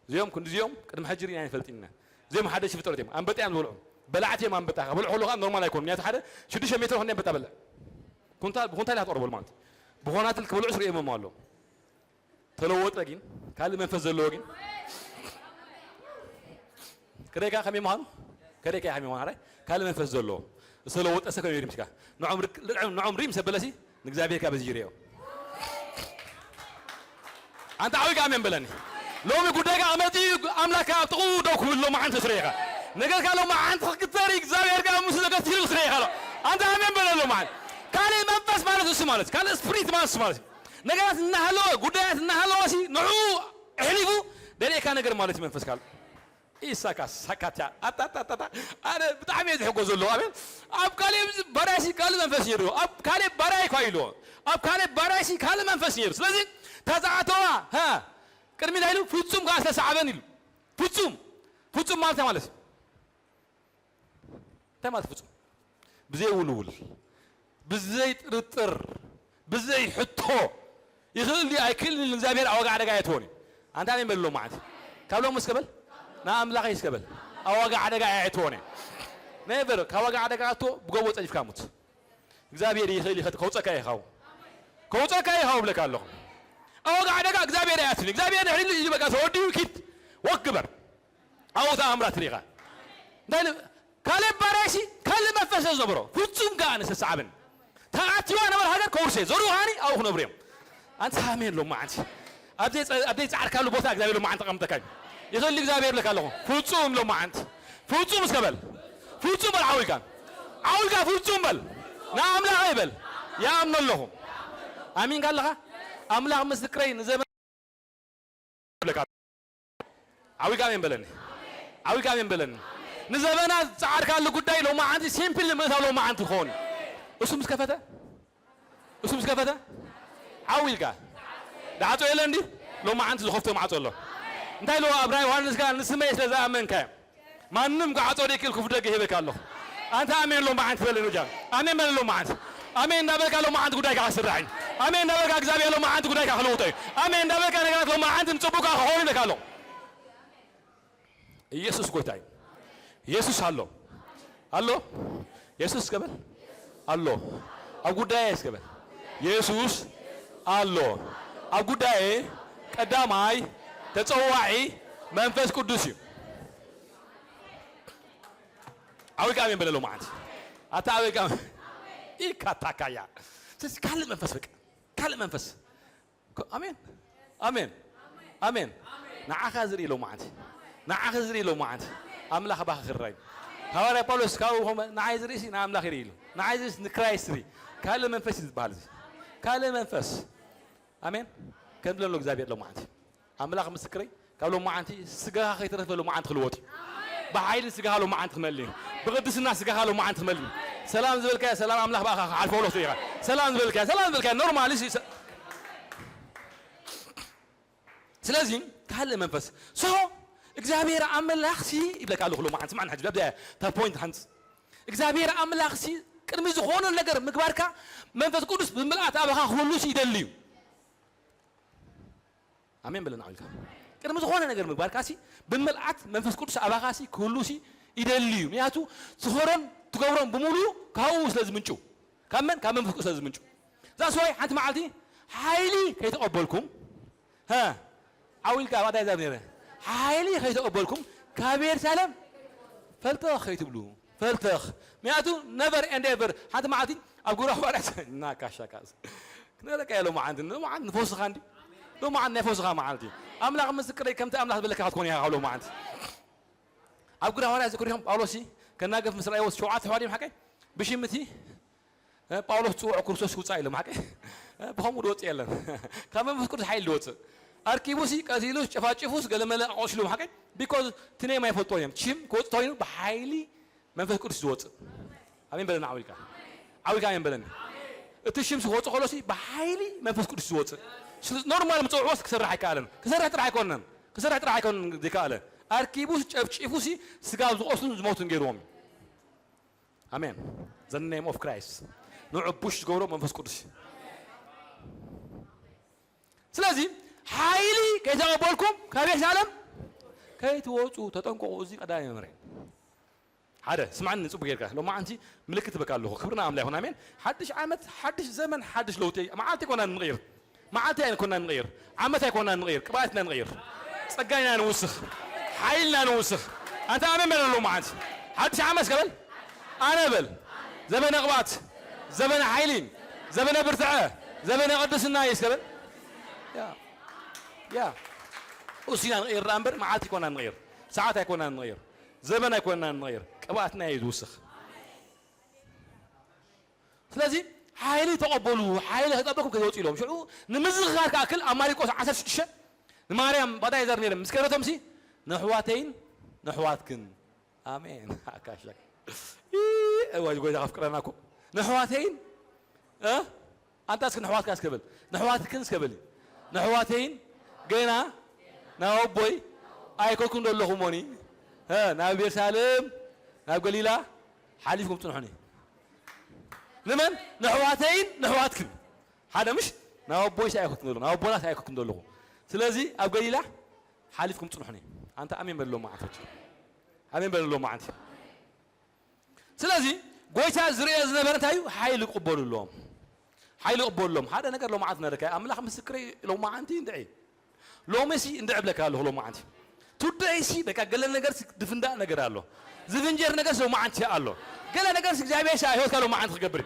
እዚኦም ክንዲ እዚኦም ቅድሚ ሕጂ ርኢና ኣይንፈልጥን ኢና። እዚኦም ሓደሽቲ ፍጥረት እዮም። ኣንበጣ እዮም ዝበልዑ። በላዕቲ እዮም ኣንበጣ። ክበልዑ ከለዉ ከዓ ኖርማል ኣይኮኑን። ምኽንያቱ ሓደ ሽዱሽተ ሜትሮ ክንደይ ኣንበጣ በልዕ? ኩንታል፣ ብኩንታል እያ ትቐርቦ ማለት። ብኾናትል ክበልዑ ስርእዮም ኣለዉ። ተለወጠ ግን፣ ካልእ መንፈስ ዘለዎ ግን። ከደይካ ከመይ ምዃኑ? ከደይካ ከመይ ምዃኑ? ኣራይ? ካልእ መንፈስ ዘለዎ። ዝተለወጠ ሰብ ከመይ ይርምስካ? ንዖም ርክ-፣ ንዖም ሪም ሰበለሲ፣ ንእግዚኣብሔር ካብ እዚ ይርእዮ። ኣንታ ዓብይ ኣሜን በለኒ። ሎሚ ጉዳይካ መጺኡ ኣምላኽካ ኣብ ጥቕኡ ደው ክብል ሎማዓንቲ ስረ ኢኻ። ነገርካ ሎማዓንቲ ክትርኢ እግዚኣብሔር ካብ ምስ ነገር ትህልው ስረ ኢኻ። ኣንታ ኣሜን በለ ሎማዓንቲ። ካልእ መንፈስ ማለት እሱ ማለት፣ ካልእ ስፕሪት ማለት እሱ ማለት። ነገራት እናሃለወ፣ ጉዳያት እናሃለወ ሲ ንዕኡ ኣሕሊፉ ደልየካ ነገር ማለት እዩ መንፈስ ካልእ። ኢሳካ ሳካታ ኣታታታታ። ኣነ ብጣዕሚ እየ ዝሕጎስ ዘለኹ። ኣሜን። ኣብ ካሌብ ዝ-፣ ባርያሲ ካልእ መንፈስ ነይርዎ። ኣብ ካሌብ ባርያይ እኳ ኢልዎ። ኣብ ካሌብ ባርያይሲ ካልእ መንፈስ ነይሩ። ስለዚ እታ ዝኣተዋ፣ ሃ፣ ቅድሚ እንታይ ኢሉ? ፍጹም ከኣ ዝተሳዕበን ኢሉ። ፍጹም። ፍጹም ማለት እንታይ ማለት እዩ? እንታይ ማለት ፍጹም? ብዘይ ውልውል፣ ብዘይ ጥርጥር፣ ብዘይ ሕቶ፣ ይኽእል ድዩ ኣይክእልን ኢሉ እግዚኣብሔር ኣብ ዋጋ ሓደጋ ኣየእትዎን እዩ። ኣንታ ኣሜን በል ሎማዓንቲ። ካብ ሎሚ እስከ በል፣ ንኣምላኸይ እስከ በል፣ ኣብ ዋጋ ሓደጋ ኣየእትዎን እየ። ኔቨር፣ ካብ ዋጋ ሓደጋ ኣቶ ብጎቦ ጸዲፍካ ሙት። እግዚኣብሔር ይኽእል እዩ፣ ከውጸካ እዩ፣ ከውጸካ እዩ ብለካ ኣለኹ። ኣብ ዋጋ ሓደጋ እግዚኣብሔር ኣየእትን። እግዚኣብሔር ድሕሪ ኢሉ እዩ፣ በቃ ተወዲኡ ኪድ ወክ ግበር። ኣብኡ ተኣምራት ርኢኻ። እንታይ ል-፣ ካሌብ ባርያሲ ካልእ መንፈስ ዝነበሮ፣ ፍጹም ከኣ ንዝተሳዕብን። ተኣትዋ ነበር ሃገር ከውርሰ፣ ዘርኡ ከኣኒ ኣብኡ ክነብሩ እዮም። ኣንታ ኣሜን ሎማዓንቲ። ኣብ ዘይ-፣ ኣብ ዘይጸዓርካሉ ቦታ እግዚኣብሔር ሎማዓንቲ ኣቐምጠካ እዩ። ይኽእል እግዚኣብሔር ይብለካ ኣለኹ። ፍጹም ሎማዓንቲ። ፍጹም እስከ በል። ፍጹም በል ዓው ኢልካ። ዓው ኢልካ ፍጹም በል። ንኣምላኸይ በል። ይኣምኖ ኣለኹ። ኣሚንካ ኣለኻ? ኣምላኽ ምስክረይ ንዘመን ይብለካ። ዓዊካ ኣሜን በለኒ። ዓዊካ ኣሜን በለኒ። ንዘበናት ዝጸዓርካሉ ጉዳይ ሎማዓንቲ ሲምፕል ምእታው ሎማዓንቲ ክኸውን እዩ። እሱ ምስ ከፈተ፣ እሱ ምስ ከፈተ፣ ዓው ኢልካ። ዳዕጾ የለ እንዲ? ሎማዓንቲ ዝኸፍቶ ማዕጾ ኣሎ። እንታይ ኢልዎ ኣብርሃ ዮሃንስ ከኣ ንስመይ ስለ ዝኣመንካ። ማንም ክዓጾ ዘይክእል ክፉት ደገ ሂበካ ኣለኹ። ኣንታ ኣሜን ሎማዓንቲ በለኒ ጃን። ኣሜን በለኒ ሎማዓንቲ። ኣሜን እንዳበልካ ሎማዓንቲ ጉዳይካ ክስራሕ እዩ። ኣሜን እንዳበልካ እግዚኣብሔር ሎማዓንቲ ጉዳይካ ክልውጦ እዩ። ኣሜን እንዳበልካ ነገራት ሎማዓንቲ ንጽቡቕካ ክኸውን ኢለካ ኣለኹ። ኢየሱስ ጎይታ እዩ። ኢየሱስ ኣሎ። ኣሎ። ኢየሱስ እስከ በል። ኣሎ። ኣብ ጉዳየ እስከ በል። ኢየሱስ ኣሎ። ኣብ ጉዳየ ቀዳማይ ተጸዋዒ መንፈስ ቅዱስ እዩ። ኣዊልካ ኣሜን በለሎ መዓንቲ ኣታ ኣዊልካ ኢካታካያ ስለዚ ካልእ መንፈስ በቃ ካልእ መንፈስ ኣሜን ኣሜን ኣሜን ንዓኻ ዝርኢ ሎ መዓንቲ ንዓኻ ዝርኢ ሎ መዓንቲ ኣምላኽ ባኻ ክራይ ሃዋርያ ጳውሎስ ካብኡ ንዓይ ዝርእሲ ንኣምላኽ ይርኢ ኢሉ ንዓይ ዝርእሲ ንክራይስት ርኢ ካልእ መንፈስ እዩ ዝበሃል እዚ ካልእ መንፈስ ኣሜን ከም ዝለሎ እግዚኣብሔር ሎ መዓንቲ ኣምላኽ ምስክረይ ካብ ሎመዓንቲ ስጋኻ ከይተረፈ ሎመዓንቲ ክልወጥ እዩ። ብሓይሊ ስጋኻ ሎመዓንቲ ክመልእ እዩ። ብቅድስና ስጋኻ ሎመዓንቲ ክመልእ እዩ። ሰላም ዝበልካዮ ሰላም ኣምላኽ ብኣኻ ክሓልፎ ሎ ኢኻ። ሰላም ዝበልካዮ ሰላም ዝበልካዮ ኖርማሊ ስለዚ ካልእ መንፈስ ሶ እግዚኣብሔር ኣምላኽ ሲ ይብለካ ኣለኹ ሎመዓንቲ ስማዕና ሕጂ ኣብዚኣ እታ ፖይንት ሓንቲ እግዚኣብሔር ኣምላኽ ሲ ቅድሚ ዝኾነ ነገር ምግባርካ መንፈስ ቅዱስ ብምልኣት ኣባኻ ክህሉ ሲ ይደሊ እዩ። ኣሜን በለና ኢልካ ቅድሚ ዝኾነ ነገር ምግባርካሲ ብምልኣት መንፈስ ቅዱስ ኣባኻሲ ክህሉሲ ይደሊ እዩ። ምክንያቱ ትኸሮን ትገብሮን ብምሉኡ ካብኡ ስለ ዝምንጩ ካብ መን ካብ መንፈስ ቅዱስ ስለ ዝምንጩ ዛስዋይ ሓንቲ መዓልቲ ሓይሊ ከይተቐበልኩም ዓው ኢልካ ኣብኣ እንታይ ዛብ ነይረ ሓይሊ ከይተቐበልኩም ካብ የሩሳሌም ፈልተኽ ከይትብሉ ፈልተኽ ምክንያቱ ነቨር ኤንድ ኤቨር ሓንቲ መዓልቲ ኣብ ግብረ ሃዋርያት ናካሻካ ክነረካ እየ ሎመዓንቲ ሎመዓንቲ ንፈውስኻ እንዲ ሎመዓንቲ ናይ ፈውስኻ መዓልቲ ኣምላኽ ምስክረይ ከምቲ ኣምላኽ ዝበለካ ክትኮን ኢኻ ካብ ሎመዓንቲ ኣብ ግብረ ሃዋርያት ዝክሪኹም ጳውሎስ ከናገፍ ምስ ረኣይዎ ሸውዓተ ኣሕዋት እዮም ሓቀይ ብሽምቲ ጳውሎስ ጽውዖ ክርስቶስ ክውጻእ ኢሎም ሓቀይ ብኸምኡ ድወጽእ የለን ካብ መንፈስ ቅዱስ ሓይሊ ድወጽእ ኣርኪቡሲ ቀቲሉስ ጨፋጭፉስ ገለመለ ኣቆሲሎም ሓቀይ ቢኮዝ ትኔም ኣይፈልጦ እዮም ሽም ክወጽእ ተኮይኑ ብሓይሊ መንፈስ ቅዱስ ዝወፅእ ኣሜን በለና ዓው ኢልካ ዓው ኢልካ ኣሜን በለኒ እቲ ሽም ዝወፅእ ከሎሲ ብሓይሊ መንፈስ ቅዱስ ዝወፅእ ኖርማል ምፅውዕዎስ ክሰርሕ ኣይከኣለን ክሰርሕ ጥራሕ ኣይኮነን ክሰርሕ ጥራሕ ኣይኮነን ዘይከኣለ ኣርኪቡስ ጨፍጪፉሲ ስጋ ዝቆስሉን ዝሞቱን ገይርዎም ኣሜን the name of Christ ንዑ ቡሽ ዝገብሮ መንፈስ ቅዱስ ስለዚ ሓይሊ ከይተቐበልኩም ካብ የሩሳሌም ከይትወፁ ተጠንቀቑ እዚ ቀዳማይ መምርሒ ሓደ ስማዕኒ ንጽቡቅ ጌርካ ሎማዓንቲ ምልክት በካ ኣለኹ ክብርና ኣምላ ይኹን ኣሜን ሓድሽ ዓመት ሓድሽ ዘመን ሓድሽ ለውጢ መዓልቲ ኮና ንቕይር መዓልቲ ኣይኮና ንቕይር ዓመት ኣይኮና ንቕይር ቅብኣትና ንቕይር ጸጋይና ንውስኽ ሓይልና ንውስኽ ኣንታ ኣሜን በል ሎማዓንቲ ሓድሽ ዓመት ከበል ኣነ በል ዘመነ ቅብኣት ዘመነ ሓይሊ ዘመነ ብርትዐ ዘመነ ቅድስና ይስከበል ያ ያ እሱ ኢና ንቕይር ደኣ እምበር መዓልቲ ኣይኮና ንቕይር ሰዓት ኣይኮና ንቕይር ዘበን ኣይኮንና ንቕይር፣ ቅብኣትና እዩ ዝውስኽ። ስለዚ ሓይሊ ተቐበሉ፣ ሓይሊ ከይተቐበልኩም ከይትወፁ ኢሎም። ሽዑ ንምዝኽኻር ክኣክል ኣብ ማሪቆስ ዓሰርተ ሽዱሽተ ንማርያም ባዳይ ዘር ነይሮም ምስ ከደቶምሲ ንኣሕዋተይን ንኣሕዋትክን ኣሜን ኣካሻ እዋይ ጎይታ ከፍቅረና እኮ ንኣሕዋተይን ኣንታ እስኪ ንሕዋትካ እስከ በል ንሕዋትክን እስከ በል ንሕዋተይን ገና ናብ ኣቦይ ኣይከድኩን ዘለኹ ሞኒ ናብ ቤርሳሌም ናብ ገሊላ ሓሊፍኩም ፅንሑኒ ንመን ንሕዋተይን ንሕዋትክን ሓደ ምሽ ናብ ኣቦይስ ኣይከድኩን ዘለኹ ናብ ኣቦናስ ኣይከድኩን ዘለኹ ስለዚ ኣብ ገሊላ ሓሊፍኩም ፅንሑኒ ኣንታ ኣሜን በልሎም መዓልቶች ኣሜን በልሎም መዓልቲ ስለዚ ጎይታ ዝርእዮ ዝነበረ እንታይ እዩ ሓይሊ ክቕበሉ ኣለዎም ሓይሊ ክቕበሉ ኣለዎም ሓደ ነገር ሎማዓንቲ ነረካ ኣምላኽ ምስክረይ ሎማዓንቲ እንድዒ ሎሚሲ እንድዒ ብለካ ኣለኹ ሎማዓንቲ ቱደይሲ በቃ ገለ ነገር ድፍንዳእ ነገር ኣሎ ዝፍንጀር ነገር ሎማዓንቲ ኣሎ ገለ ነገር እግዚኣብሔር ሻ ህይወትካ ሎማዓንቲ ክገብር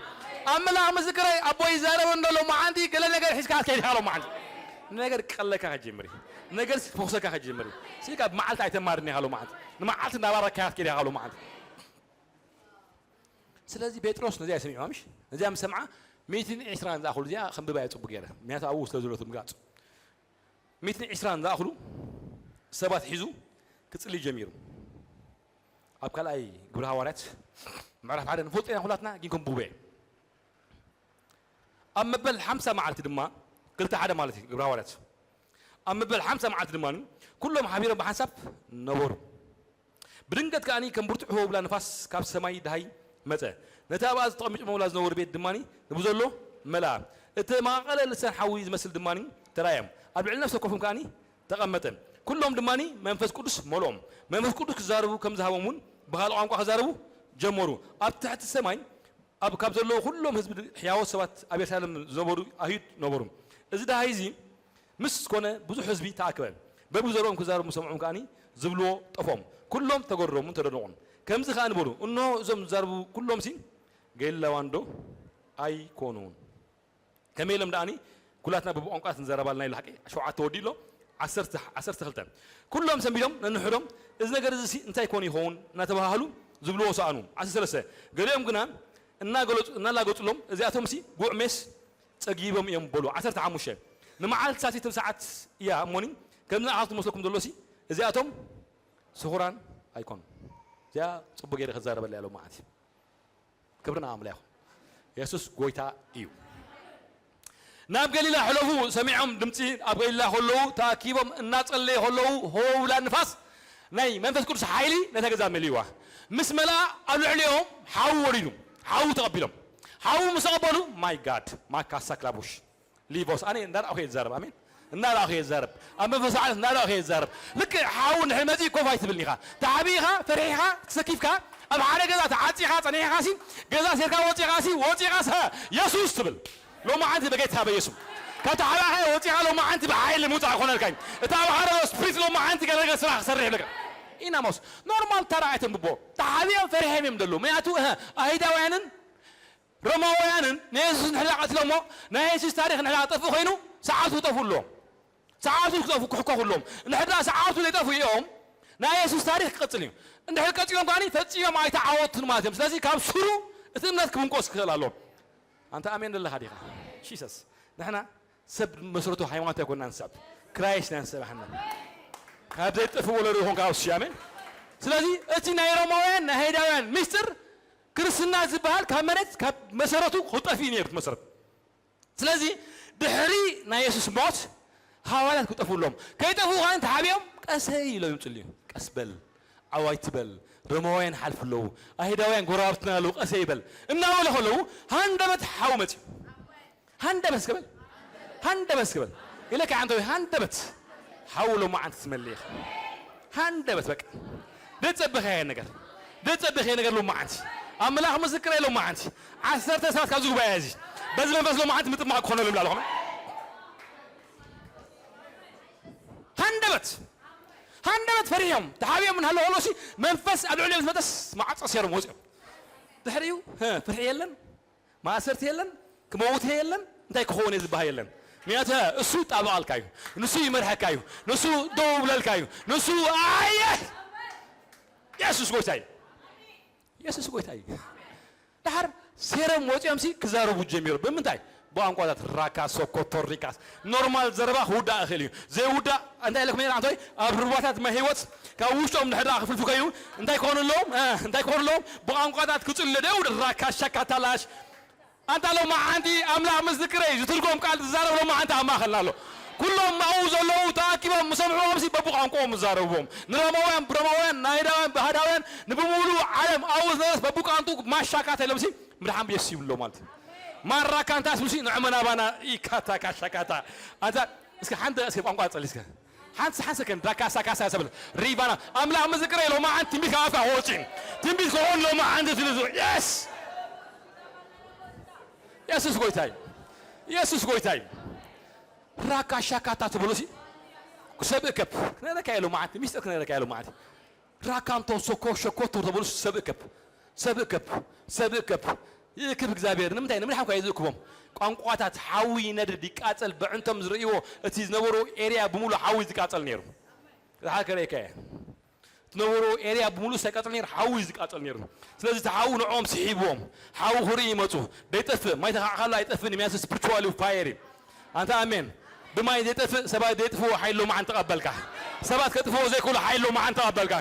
ኣምላኽ ምስክረይ ኣቦ ይዛረብ እንዶ ሎማዓንቲ ገለ ነገር ሒዝካ ከይድካ ሎማዓንቲ ነገር ክቀለካ ከጀምር ነገር ክፈውሰካ ከጀምር ሲካ ብመዓልቲ ኣይተማርኒ ኢኻ ሎማዓንቲ ንመዓልቲ እናባረካ ከይድካ ሎማዓንቲ ስለዚ ጴጥሮስ ነዚኣ ሰሚዑ ምሽ ነዚኣ ምስ ሰምዓ ሚእትን ዕስራን ዝኣኽሉ እዚኣ ከንብባ እየ ፅቡቅ ገይረ ምክንያቱ ኣብኡ ስለ ዘሎ ትምጋፅ ሚእትን ዕስራን ዝኣኽሉ ሰባት ሒዙ ክፅሊ ጀሚሩ ኣብ ካልኣይ ግብረ ሃዋርያት ምዕራፍ ሓደ ንፈልጦ ኢና ኩላትና ግን ከንብቦ እየ ኣብ መበል ሓምሳ መዓልቲ ድማ ክልተ ሓደ ማለት እዩ ግብረ ሃዋርያት ኣብ መበል ሓምሳ መዓልቲ ድማ ኩሎም ሓቢሮም ብሓንሳብ ነበሩ ብድንገት ከኣ ከም ብርቱዕ ህወውላ ንፋስ ካብ ሰማይ ደሃይ መጸ። ነቲ ኣብኣ ተቐሚጦምላ ዝነበሩ ቤት ድማ ንብዘሎ መልኣ። እተማቐለ ልሳን ሓዊ ዝመስል ድማ ተራእዮም። ኣብ ልዕሊ ነፍሲ ወከፎም ከኣ ተቐመጠ። ኩሎም ድማ መንፈስ ቅዱስ መልኦም። መንፈስ ቅዱስ ክዛረቡ ከም ዝሃቦም እውን ብኻልእ ቋንቋ ክዛረቡ ጀመሩ። ኣብ ትሕቲ ሰማይ ኣብ ካብ ዘለዉ ኩሎም ህዝቢ ሕያዎት ሰባት ኣብ የሩሳሌም ዝነበሩ ኣይሁድ ነበሩ። እዚ ደሃይ እዚ ምስ ኮነ ብዙሕ ህዝቢ ተኣከበ። በብዘርኦም ክዛረቡ ምስ ሰምዖም ከኣኒ ዝብልዎ ጠፍኦም። ኩሎም ተገረሙን ተደነቑን። ከምዚ ከኣ ንበሉ፣ እንሆ እዞም ዝዛረቡ ኩሎምሲ ገሊላውያን ዶ ኣይኮኑን? ከመይ ኢሎም ደኣኒ ኩላትና በብቋንቋታት ንዛረብ ኣለና ኢሉ ሓቂ ሸውዓተ ወዲኡ ኣሎ። ዓሰርተ፣ ዓሰርተ ክልተ። ኩሎም ሰንቢዶም ነንሕዶም፣ "እዚ ነገር እዚሲ እንታይ ኮን ይኸውን?" እናተባሃሉ ዝብልዎ ሰኣኑ። ዓሰርተ ሰለስተ። ገሊኦም ግና እናገለጹ፣ እናላገጹሎም፣ "እዚኣቶምሲ ጉዕ ሜስ ጸጊቦም እዮም" በሉ። ዓሰርተ ሓሙሽተ። "ንመዓልቲ ሳቲት ሰዓት እያ እሞኒ፣ ከምዚ ንኣኻትኩም መስለኩም ዘሎሲ እዚኣቶም ስኹራን ኣይኮኑን። እዚኣ ጽቡቕ ገይረ ክዛረበላ እየ ሎማዓንቲ። ክብሪ ንኣምላኽ ይኹን። የሱስ ጎይታ እዩ። ናብ ገሊላ ሕለፉ ሰሚዖም ድምጺ ኣብ ገሊላ ከለዉ ተኣኪቦም እናጸለየ ከለዉ ሆው ብላ ንፋስ ናይ መንፈስ ቅዱስ ሓይሊ ነታ ገዛ መሊእዋ። ምስ መላ ኣብ ልዕሊኦም ሓዊ ወሪዱ። ሓዊ ተቐቢሎም። ሓዊ ምስ ተቐበሉ ማይ ጋድ ማካሳ ክላቡሽ ሊቮስ ኣነ እንዳረኣኹ እየ ዝዛረብ። ኣሜን። እናረኣኹ እየ ዝዛረብ። ኣብ መንፈስ ዓለም እናረኣኹ እየ ዝዛረብ። ልክዕ ሓዊ እንድሕር መጺኡ ኮፍ ኣይትብልን ኢኻ። ተሓቢእኻ፣ ፈሪሕኻ፣ ተሰኪፍካ፣ ኣብ ሓደ ገዛ ተዓጺኻ ጸኒሕኻ ሲ፣ ገዛ ሴርካ ወጺኻ ሲ፣ ወጺኻ ሰ፣ የሱስ ትብል። ሎማዓንቲ በጌታ በየሱስ። ካብ ተሓቢእኻ ወጺኻ ሎማዓንቲ ብሓይሊ ምውጻእ ኣይኮነልካን። እታ ኣብ ሓደ ስፕሪት ሎማዓንቲ ገለ ነገር ስራሕ ክሰርሕ ይብለካ። ኢናሞስ ኖርማል ተራ ኣይተንብቦ። ተሓቢኦም ፈሪሖም እዮም ዘለዉ። ምክንያቱ፣ እህ፣ ኣይሁዳውያንን ሮማውያንን ንየሱስ እንድሕር ቀትሎሞ፣ ናይ የሱስ ታሪኽ እንድሕር ጠፍኡ ኮይኑ፣ ሰዓቱ ክጠፍኡ ኣለዎም። ሰዓቱ ክጠፍኡ ክሕኮኹ ኣለዎም። እንድሕር ደኣ ሰዓቱ ዘይጠፍኡ እዮም፣ ናይ የሱስ ታሪኽ ክቐጽል እዩ። እንድሕር ቀጺሎም ከኣኒ ፈጺሞም ኣይተዓወቱን ማለት እዮም። ስለዚ ካብ ስሩ እቲ እምነት ክብንቆስ ክኽእል ኣለዎ። ኣንታ ኣሜን ደለኻ ዲኻ? ጂሰስ። ንሕና ሰብ መስረቱ ሃይማኖት ኣይኮንናን፣ ሰብ ክራይስት ኢና ንሰብሕና። ካብ ዘይጠፍእ ወለዶ ይኹን ካብ እሱ፣ ኣሜን። ስለዚ እቲ ናይ ሮማውያን ናይ ኣይሁዳውያን ምስጢር ክርስትና ዝበሃል ካብ መሬት ካብ መሰረቱ ክጠፍእ እዩ ነይሩ፣ መሰረት። ስለዚ ድሕሪ ናይ የሱስ ሞት ሃዋርያት ክጠፍኡ ኣለዎም። ከይጠፍኡ ከኣ ተሓቢኦም ቀሰይ ኢሎም ይምጽሉ እዩ። ቀስ በል፣ ዓው ኣይትበል፣ ሮማውያን ይሓልፉ ኣለዉ፣ ኣይሁዳውያን ጎረባብትና ኣለዉ፣ ቀሰይ በል እናበሉ ከለዉ ሃንደበት ሓዊ መጺኡ። ሃንደበት እስከ በል፣ ሃንደበት እስከ በል ኢለካ። ኣንተ ሃንደበት ሓዊ ሎማዓንቲ ትመልእ ኢኻ። ሃንደበት በቃ። ደጸበኻዮ ነገር፣ ደጸበኻዮ ነገር ሎማዓንቲ። ኣምላኽ ምስክረይ ሎማዓንቲ። ዓሰርተ ሰባት ካብዚ ጉባኤ እዚ በዚ መንፈስ ሎማዓንቲ ምጥማቕ ክኾነሎም ኣለኹም። ሃንደበት፣ ሃንደበት ፈሪሖም፣ ተሓቢኦም እናሃለዉ ከለዉሲ መንፈስ ኣብ ልዕሊኦም ዝመጠስ ማዕጾ ሰይሮም ወጺኦም። ድሕሪኡ፣ ህ፣ ፍርሒ የለን። ማእሰርቲ የለን፣ ክመውት የለን፣ እንታይ ክኸውን እየ ዝበሃል የለን። ምክንያቱ እሱ ይጣበቓልካ እዩ፣ ንሱ ይመርሐካ እዩ፣ ንሱ ደው ይብለልካ እዩ፣ ንሱ ኣየ የሱስ ጎይታ እዩ። የሱስ ጎይታ እዩ። ደሓር ሴሮም ወፂኦም ሲ ክዛረቡ ጀሚሩ። ብምንታይ? ብቋንቋታት ራካ ሶኮቶ ሪካስ። ኖርማል ዘረባ ክውዳእ ይኽእል እዩ። ዘይውዳእ እንታይ ኢለኩም ነይረ? ኣንቶይ ኣብ ሩባታት ማይ ህይወት ካብ ውሽጦም ድሕር ደኣ ክፍልፉ ከይኑ እንታይ ክኾኑ ኣለዎም? እ፣ እንታይ ክኾኑ ኣለዎም? ብቋንቋታት ክጽሉ ደው ራካ ሻካታላሽ ኣንታ ሎማዓንቲ ኣምላኽ ምስክረይ ዝትርጎም ቃል ዝዛረብ ሎማዓንቲ ኣብ ማእኸልና ኣሎ። ኩሎም ኣብኡ ዘለዉ ተኣኪቦም ምሰምዕዎም ሲ በብቋንቋኦም ዝዛረብዎም። ንሮማውያን ብሮማውያን፣ ንኣይሁዳውያን ብኣይሁዳውያን፣ ንብሙሉእ ዓለም ኣብኡ ዝነበረስ በብቋንቋኡ ማሻካታ ኢሎም ሲ ምድሓን ብየሱስ ይብሎ ማለት እዩ። ማራ ካንታ ስሙሲ ንዕመና ባና ኢካታ ካሻካታ። ኣንታ እስከ ሓንቲ እስከ ቋንቋ ጸሊ እስከ። ሓንቲ ሓንቲ ሰከንድ ዳካሳ ካሳ ሰብል ሪባና ኣምላኽ ምስክረይ ሎማዓንቲ ትንቢት ካብ ኣፍካ ክወጽእ እዩ። ትንቢት ክኾን ሎማዓንቲ ትልዙ። የስ! የሱስ ጎይታ እዩ። የሱስ ጎይታ እዩ። ራካ ሻካታ ትብሉ ሲ ሰብ እከብ ክነግረካ እየ ሎማዓንቲ፣ ሚስጥር ክነግረካ እየ ሎማዓንቲ። ራካንቶ ሶኮ ሸኮቶ ተብሉ ሰብ እከብ፣ ሰብ እከብ፣ ሰብ እከብ። ይእክብ እግዚኣብሔር። ንምንታይ? ንምድሓም እኳ እዩ ዝእክቦም። ቋንቋታት ሓዊ ይነድድ፣ ይቃጸል፣ በዕንቶም ዝርእይዎ እቲ ዝነበሩ ኤርያ ብምሉእ ሓዊ ዝቃጸል ነይሩ። ዝሓከረ እየ። ትነበሩ ኤርያ ብምሉእ ሳይቃጸል ነይሩ፣ ሓዊ እዩ ዝቃጸል ነይሩ። ስለዚ እቲ ሓዊ ንዕኦም ስሒብዎም፣ ሓዊ ክርኢ ይመጹ። ደይጠፍእ፣ ማይ ተኻዕካሉ ኣይጠፍእን፣ ምክንያቱ ስፕሪቹዋል እዩ፣ ፋየር እዩ። ኣንታ ኣሜን። ብማይ ዘይጠፍእ፣ ሰባት ዘይጥፍዎ ሓይሊ ሎማዓንቲ ተቐበልካ። ሰባት ከጥፍዎ ዘይክእሉ ሓይሊ ሎማዓንቲ ተቐበልካ።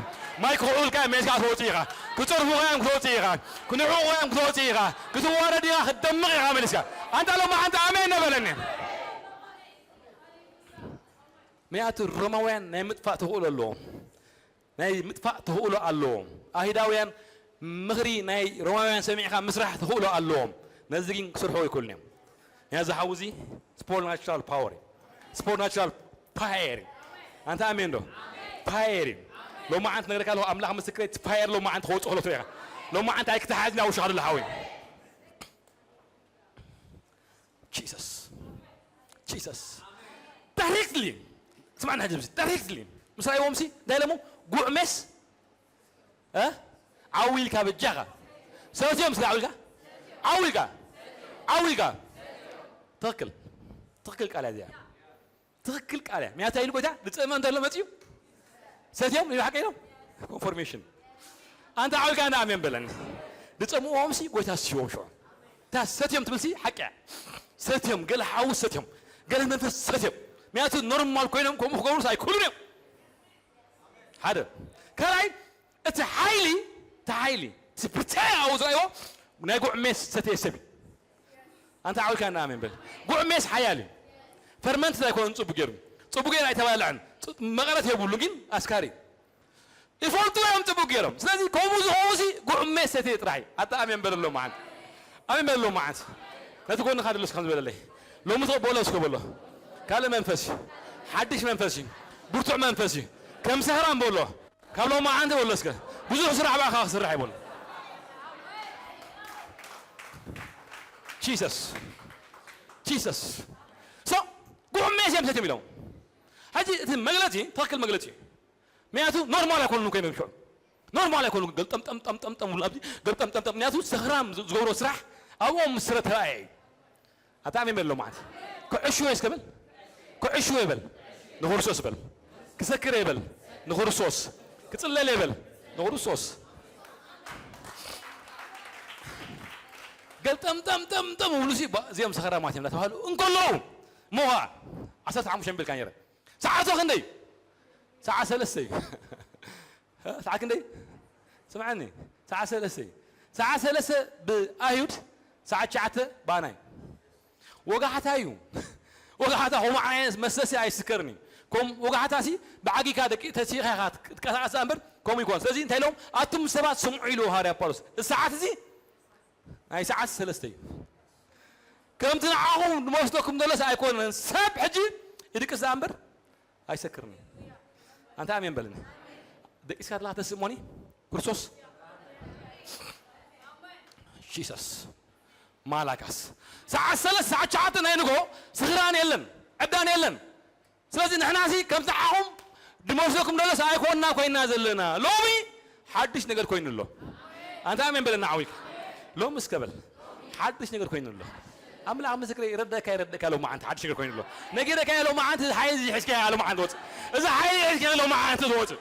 ማይ ክኹዑልካ እዮም፣ ሜስካ ክትወጽእ ኢኻ። ክጸርፉኻ እዮም፣ ክትወጽእ ኢኻ። ክንዕቑኻ እዮም፣ ክትወጽእ ኢኻ። ክትዋረድ ኢኻ፣ ክትደምቕ ኢኻ መሊስካ። ኣንታ ሎማዓንቲ ኣሜን ነበለኒ። ምክንያቱ ሮማውያን ናይ ምጥፋእ ተኽእሎ ኣለዎም። ናይ ምጥፋእ ተኽእሎ ኣለዎም። ኣይሁዳውያን ምኽሪ ናይ ሮማውያን ሰሚዕካ ምስራሕ ተኽእሎ ኣለዎም። ነዚ ግን ክሰርሑ ኣይክእሉን እዮም። ምክንያቱ እዚ ሓዊ እዚ ስፖርናቹራል ፓወር እዩ። ስፖርናቹራል ፋየር እዩ። ኣንታ ኣሜን ዶ? ፋየር እዩ። ሎማዓንቲ ነግረካ ኣለኹ፣ ኣምላኽ ምስክረይ፣ እቲ ፋየር ሎማዓንቲ ክወጽእ ከሎ ትሪኦ ኢኻ። ሎማዓንቲ ኣይክተሓዝን ኣብ ውሽኻ ዘሎ ሓዊ። ጂሰስ፣ ጂሰስ። ዳይሬክትሊ ስማዕና ሕጂ፣ ዳይሬክትሊ ምስ ራእይዎም ሲ እንታይ ኢሎሞ? ጉዕ ሜስ እ ዓው ኢልካ በጃኻ ሰትዮም። ስለ ዓው ኢልካ፣ ዓው ኢልካ፣ ዓው ኢልካ። ትኽክል፣ ትኽክል ቃል እያ እዚኣ። ትኽክል ቃል እያ። ምክንያቱ ኢሉ ጎይታ ዝጸመ እንተሎ መጽዩ ሰትዮም ኢሉ ሓቂ ኢሎም። ኮንፎርሜሽን። ኣንታ ዓው ኢልካ እንዳ ኣሜን በለኒ። ዝጸምዎም ሲ ጎይታ ስዎም ሽዑ። እታ ሰትዮም ትብል ሲ ሓቂ እያ። ሰትዮም፣ ገለ ሓዊ ሰትዮም፣ ገለ መንፈስ ሰትዮም። ምክንያቱ ኖርማል ኮይኖም ከምኡ ክገብሩስ ኣይክእሉን እዮም። ሓደ። ካልኣይ፣ እቲ ሓይሊ፣ እቲ ሓይሊ፣ እቲ ብርትዐ ኣብኡ ዝረኣይዎ ናይ ጉዕ ሜስ ሰተየ ሰብ እዩ። ኣንታ ዓው ኢልካ እንዳ ኣሜን በል። ጉዕ ሜስ ሓያል እዩ። ፈርመንት ኣይኮነን ጽቡቅ ገይሩ። ጽቡቅ ገይሩ ኣይተባልዐን። ጽ-፣ መቐረት የብሉ ግን ኣስካሪ እዩ። ይፈልጡ እዮም ጽቡቅ ገይሮም። ስለዚ ከምኡ ዝኸውን ሲ ጉዕ ሜስ ሰተየ ጥራሕ እዩ። ኣታ ኣሜን በለሎም መዓንቲ። ኣሜን በለሎም መዓንቲ። ነቲ ጎንኻ ደሎ እስከ ዝበለለይ። ሎሚ ትቕበሎ እስከ በሎ። ካልእ መንፈስ እዩ። ሓድሽ መንፈስ እዩ። ብርቱዕ መንፈስ እዩ። ከም ሰህራን በሎ። ካብ ሎሚ መዓንቲ በሎ እስከ። ብዙሕ ስራሕ ብኣኻ ክስራሕ ይበሎ። ጂሰስ። ጂሰስ። ሶ፣ ጉዕ ሜስ እዮም ሰትዮም ኢሎም። ሕጂ እቲ መግለጺ፣ ትኽክል መግለጺ እዩ። ምክንያቱ ኖርማል ኣይኮኑን እኮ እዮም ሽዑ። ኖርማል ኣይኮኑን። ገልጠምጠምጠምጠምጠም ብሉ ኣብዚ ገልጠምጠምጠም። ምክንያቱ ሰኽራም ዝ-፣ ዝገብሮ ስራሕ ኣብኦም ምስ ስረ ተራእየ እዩ። ኣታ ኣሜን በል ሎማዓንቲ። ክዕሽዎ እስከ በል። ክዕሽዎ ይበል። ንክርስቶስ በል። ክሰክር ይበል። ንክርስቶስ። ክጽለል ይበል። ንክርስቶስ። ገልጠምጠምጠምጠም ብሉ ሲ ባ-፣ እዚኦም ሰኽራማት እዮም እናተባህሉ እንከለዉ፣ እሞ ኸዓ ዓሰርተ ሓሙሽተ ቢልካ ነይረ። ሰዓቱ ክንደይ? ሰዓት ሰለስተ እዩ። ሰዓት ክንደይ? ስምዓኒ፣ ሰዓት ሰለስተ እዩ። ሰዓት ሰለስተ ብኣይሁድ፣ ሰዓት ትሽዓተ ብኣና እዩ። ወጋሕታ እዩ። ወጋሕታ ከምኡ ዓይነት መስተ ሲ ኣይስከርን እዩ። ከም ወጋሕታ ሲ ብዓጊካ ደቂ ተሲኻ ኢኻ ትንቀሳቐስ እምበር ከምኡ ይኮን። ስለዚ እንታይ ኢሎም? ኣቱም ሰባት ስምዑ ኢሉ ሃዋርያ ጳውሎስ። እዚ ሰዓት እዚ ናይ ሰዓት ሰለስተ እዩ። ከምቲ ንዓኹም ዝመስለኩም ዘሎስ ኣይኮነን። ሰብ ሕጂ ይድቅስ ደኣ እምበር ኣይሰክርን እዩ። ኣንታ ኣሜን በልኒ። ደቂስካ ኣለኻ ተስእሞኒ ክርስቶስ። ጂሰስ። ማላካስ። ሰዓት ሰለስተ፣ ሰዓት ትሽዓተ ናይ ንግሆ ስኽራን የለን፣ ዕብዳን የለን። ስለዚ ንሕና ሲ ከምቲ ንዓኹም ዝመስለኩም ዘሎስ ኣይኮንና ኮይንና ዘለና። ሎሚ ሓድሽ ነገር ኮይኑ ኣሎ። ኣንታ ኣሜን በለና ዓው ኢልካ። ሎሚ እስከ በል። ሓድሽ ነገር ኮይኑ ኣሎ። ኣምላኽ ምስክረይ፣ ይረደእካ፣ ይረደእካ፣ ሎማዓንቲ ሓድሽ ነገር ኮይኑ ኣሎ። ነጊረካ እየ፣ ሎማዓንቲ እዚ ሓይሊ እዚ ሒዝካ እያ ሎማዓንቲ ወፅእ። እዚ ሓይሊ ሒዝካ ሎማዓንቲ ትወፅእ።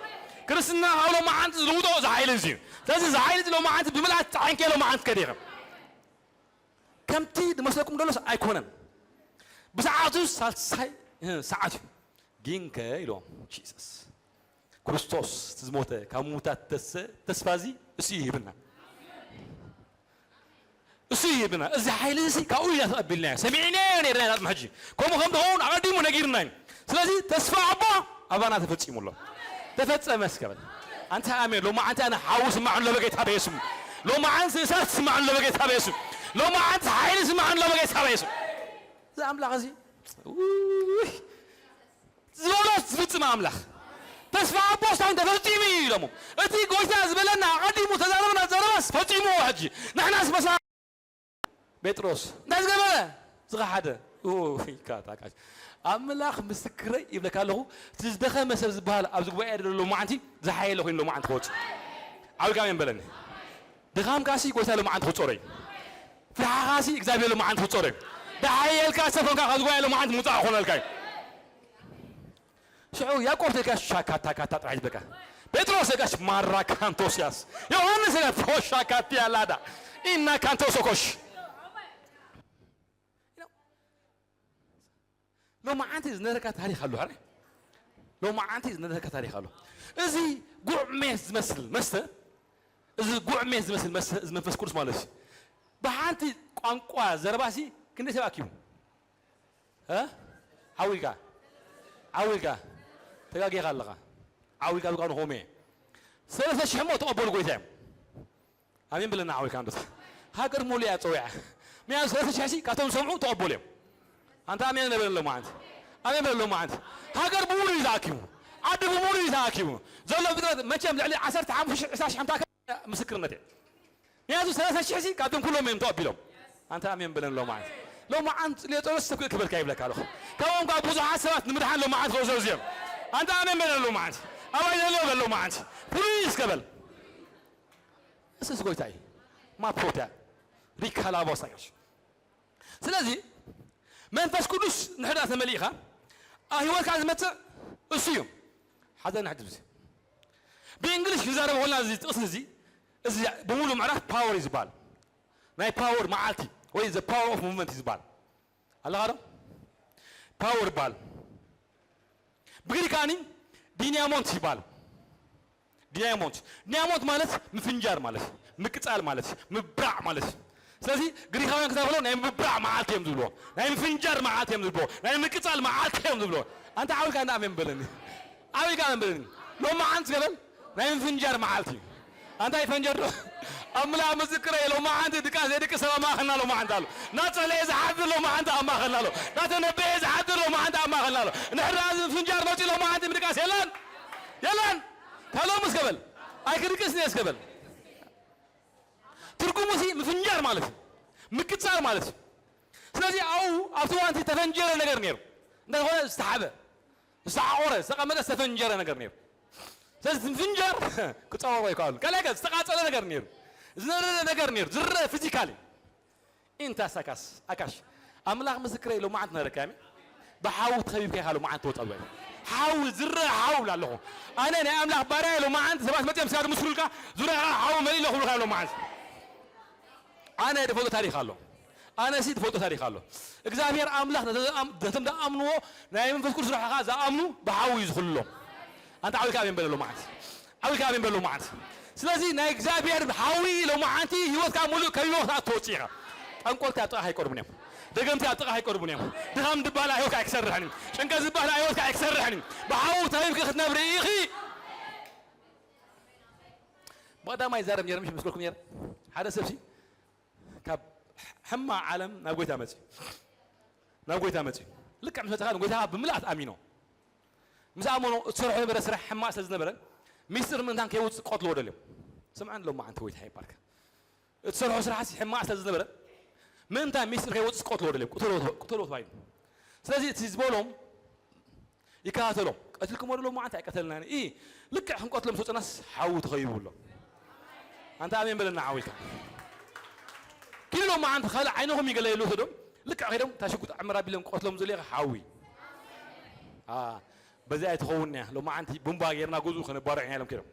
ክርስትና ካብ ሎማዓንቲ ዝልውጦ እዚ ሓይሊ እዚ እዩ። ስለዚ እዚ ሓይሊ እዚ ሎማዓንቲ ብምልኣት ፃዕንከ ሎማዓንቲ ከዲኸ። ከምቲ ዝመስለኩም ዘሎስ ኣይኮነን። ብሰዓቱ ሳልሳይ፣ እ፣ ሰዓት እዩ። ጊንከ ኢሎም ጂሰስ። ክርስቶስ እቲ ዝሞተ ካብ ምዉታት ተሰ-፣ ተስፋ እዚ እሱ ይህብና። እሱ ይህብና። እዚ ሓይሊ እዚ ካብኡ ኢና ተቐቢልናዮ። ሰሚዕናዮ ነይርና ኢና ቅድሚ ሕጂ። ከምኡ ከም ዝኸውን ኣቐዲሙ ነጊሩና እዩ። ስለዚ ተስፋ ኣቦ ኣባና ተፈጺሙ ኣሎ። ተፈጸመ እስከ በል። ኣንታ ኣሜን። ሎማዓንቲ ኣነ ሓዊ ስማዕ ኣሎ በጌታ በየሱም። ሎማዓንቲ እሳት ስማዕ ኣሎ በጌታ በየሱም። ሎማዓንቲ ሓይሊ ስማዕ ኣሎ በጌታ በየሱም። እዚ ኣምላኽ እዚ፣ ውይ፣ ዝበሎ ዝፍጽም ኣምላኽ። ተስፋ ኣቦስ እንታይ ተፈጺሙ እዩ ኢሎሞ። እቲ ጎይታ ዝበለና ኣቐዲሙ ተዛረበና ዘረባስ ፈጺምዎ። ሕጂ ንሕናስ መሳ ጴጥሮስ እንታይ ዝገበረ? ዝኸሓደ። ኡይ፣ ካታካሽ። ኣምላኽ ምስክረይ ይብለካ ኣለኹ፣ እቲ ዝደኸመ ሰብ ዝበሃል ኣብዚ ጉባኤ ዘሎ ሎማዓንቲ ዝሓየለ ኮይኑ ሎማዓንቲ ክወጽእ። ዓው ኢልካ ኣሜን በለኒ። ድኻምካሲ ጎይታ ሎማዓንቲ ክጸሮ እዩ። ፍርሓኻሲ እግዚኣብሔር ሎማዓንቲ ክጸሮ እዩ። ዝሓየልካ ሰብ ኮንካ ካብ ጉባኤ ሎማዓንቲ ምውጻእ ክኾነልካ እዩ። ሽዑ ያዕቆብ ተልካ ሻካታ ካታ ጥራሕ ዝበካ። ጴጥሮስ ጋሽ ማራ ካንቶስያስ። ዮሃንስ ጋ ፖሻ ካቲ ያላዳ። ኢና ካንቶሶኮሽ። ሎማዓንቲ ዝነበረካ ታሪኽ ኣሎ፣ ኣረ? ሎማዓንቲ ዝነበረካ ታሪኽ ኣሎ። እዚ ጉዕ ሜስ ዝመስል መስተ፣ እዚ ጉዕ ሜስ ዝመስል መስተ፣ እዚ መንፈስ ቅዱስ ማለት እዩ። ብሓንቲ ቋንቋ ዘረባሲ ክንደይ ሰብ ኣኪቡ? እ? ዓው ኢልካ፣ ዓው ኢልካ፣ ተጋጊኻ ኣለኻ። ዓው ኢልካ ዝቃኑ ኾሜ። ሰለስተ ሽሕ እሞ ተቐበሉ ጎይታ እዮም። ኣሜን ብለና ዓው ኢልካ እንዶ። ሃገር ሙሉ እያ ጸዊዓ። ምክንያቱ ሰለስተ ሽሕ ሲ ካብቶም ዝሰምዑ ተቐበሉ እዮም። ኣንታ ኣሜን በለሎም መዓንቲ። ኣሜን በለሎም መዓንቲ። ሃገር ብሙሉ እዩ ተኣኪቡ። ዓዲ ብሙሉ እዩ ተኣኪቡ። ዘሎ ፍጥረት መቸም ልዕሊ ዓሰርተ ሓሙሽተ ሽሕ፣ ዕስራ ሽሕ ምታ ምስክርነት እየ። ምክንያቱ ሰለስተ ሽሕ ሲ ካብቶም ኩሎም እዮም ተቐቢሎም። ኣንታ ኣሜን በለን ሎማዓንቲ። ሎማዓንቲ ጽልዮ ጸሎት ሰብ ክእክበልካ ይብለካ ኣለኹ። ካብኦም ካብ ብዙሓት ሰባት ንምድሓን ሎማዓንቲ ክወስዶ እዚኦም። ኣንታ ኣሜን በል ሎማዓንቲ። ኣባይ ዘሎ በል ሎማዓንቲ። ፕሊዝ ከበል። እስ ጎይታይ ማፕሮታ ሪካላቦ ሳጋሽ። ስለዚ መንፈስ ቅዱስ ንሕዳ ተመሊእኻ ኣብ ህይወትካ ዝመጽእ እሱ እዩ። ሓዘን ሕድብ እዚ ብእንግሊሽ ክዛረብ ኾልና እዚ ጥቕሲ እዚ እዚ ብምሉእ ምዕራፍ ፓወር እዩ ዝበሃል። ናይ ፓወር መዓልቲ ወይ the power of movement እዩ ዝበሃል። ኣለኻ ዶ? ፓወር ይበሃል። ብግሪካኒ ዲኒያሞንት ይበሃል። ዲኒያሞንት ዲኒያሞንት ማለት ምፍንጃር ማለት ምቅጻል ማለት ምብራዕ ማለት። ስለዚ ግሪካውያን ክዛረቡ ከለዉ ናይ ምብራዕ መዓልቲ እዮም ዝብልዎ፣ ናይ ምፍንጃር መዓልቲ እዮም ዝብልዎ፣ ናይ ምቅጻል መዓልቲ እዮም ዝብልዎ። ኣንታ ዓዊልካ እንዳ ኣሜን በለኒ፣ ዓዊልካ ኣሜን በለኒ። ሎማዓንቲ ገበል ናይ ምፍንጃር መዓልቲ እዩ። ኣንታይ ፈንጀር ዶ? ኣምላኽ ምስክረይ፣ ሎማዓንቲ ድቃስ ዘይድቅስ ሰብ ኣብ ማእኸልና ሎማዓንቲ ኣሎ። ናጸለየ ዝሓድር ሎማዓንቲ ኣብ ማእኸልና ኣሎ። ናተነበየ ዝሓድር ሎማዓንቲ ኣብ ማእኸልና ኣሎ። ንሕና እዚ ምፍንጃር መጺኡ ሎማዓንቲ ምድቃስ የለን። የለን። ታሎም እስከ በል። ኣይክድቅስን እየ እስከ በል። ትርጉሙ ሲ ምፍንጃር ማለት እዩ። ምቅጻል ማለት እዩ። ስለዚ ኣብኡ ኣብቲ እዋን እቲ ተፈንጀረ ነገር ነይሩ። እንታይ ዝኾነ ዝተሓበ፣ ዝተዓቆረ፣ ዝተቐመጠ ዝተፈንጀረ ነገር ነይሩ። ስለዚ እቲ ምፍንጃር ክጻወሮ ኣይከኣሉን። ካልኣይ ከ ዝተቓጸለ ነገር ነይሩ። ዝነደደ ነገር ነይሩ። ዝረአ ፊዚካሊ። ኢንታ ሳካስ ኣካሽ ኣምላኽ ምስክረይ ሎማዓንቲ ነረካ ያሚ ብሓዊ ተኸቢብካ ኢኻ ሎማዓንቲ ትወጻ። ሓዊ ዝረአ ሓዊ ብላ ኣለኹ። ኣነ ናይ ኣምላኽ ባርያ ኢለ ሎማዓንቲ ሰባት መጺኦም ስጋድ ምስሉልካ ዙርያኻ ሓዊ መሊእ ኣለኹ ብልካ ሎማዓንቲ። ኣነ ድፈልጦ ታሪኽ ኣሎ። ኣነ ሲ ድፈልጦ ታሪኽ ኣሎ። እግዚኣብሔር ኣምላኽ ነቶም ዝኣም-፣ ነቶም ዝኣምንዎ ናይ መንፈስ ቅዱስ ስራሕኻ ዝኣምኑ ብሓዊ እዩ ዝኽልሎም። ኣንታ ዓዊልካ ኣሜን በለሎም መዓት። ዓዊልካ ኣሜን በለሎም መዓት። ስለዚ ናይ እግዚኣብሔር ሓዊ ሎማዓንቲ ህይወትካ ሙሉእ ከቢቦ ክትኣቱ ትወጽእ ኢኻ። ጠንቆልቲ ኣብ ጥቓኻ ኣይቀርቡን እዮም። ደገምቲ ኣብ ጥቓኻ ኣይቀርቡን እዮም። ድኻም ዝበሃል ኣብ ህይወትካ ኣይክሰርሕን እዩ። ጭንቀት ዝበሃል ኣብ ህይወትካ ኣይክሰርሕን እዩ። ብሓዊ ተኸቢብኪ ክትነብሪ ኢኺ። ብቐዳማይ ይዛረብ ነይረ፣ ምሽ መስከልኩም ነይረ። ሓደ ሰብሲ ካብ ሕማቕ ዓለም ናብ ጎይታ መጺኡ። ናብ ጎይታ መጺኡ። ልክዕ ምስ መጸ ከኣ ንጎይታ ብምልኣት ኣሚኖ። ምስ ኣመኖ፣ እትሰርሖ ዝነበረ ስራሕ ሕማቕ ስለ ዝነበረ፣ ሚስጥር ምእንታን ከይወጽእ ክቐትልዎ ደልዮም። ስምዓኒ ሎማዓንቲ ጎይታ ይባርካ። እትሰርሖ ስራሕሲ ሕማቕ ስለ ዝነበረ፣ ምእንታን ሚስጥር ከይወጽእ ክቐትልዎ ደልዮም። ቅተልዎ፣ ቅተልዎ ተባሂሉ። ስለዚ እቲ ዝበሎም ይከታተሎም። ቀቲልኩሞ ዶ ሎማዓንቲ? ኣይቀተልናን። ኢ፣ ልክዕ ክንቀትሎም ዝወጸናስ ሓዊ ተኸቢቡ ኣሎ። ኣንታ ኣሜን በለና ዓዊልካ። ኪዱ ሎማዓንቲ ካልእ ዓይንኹም ይገለ የሉ ተዶም። ልክዕ ከይዶም እታ ሽጉጥ ዕምር ኣቢሎም ክቐትሎም ዝደልዩ ሓዊ። ኣ፣ በዚ ኣይትኸውን እያ። ሎማዓንቲ ቡምባ ጌርና ገዝኡ ከነባርዕ ኢና ኢሎም ከይዶም።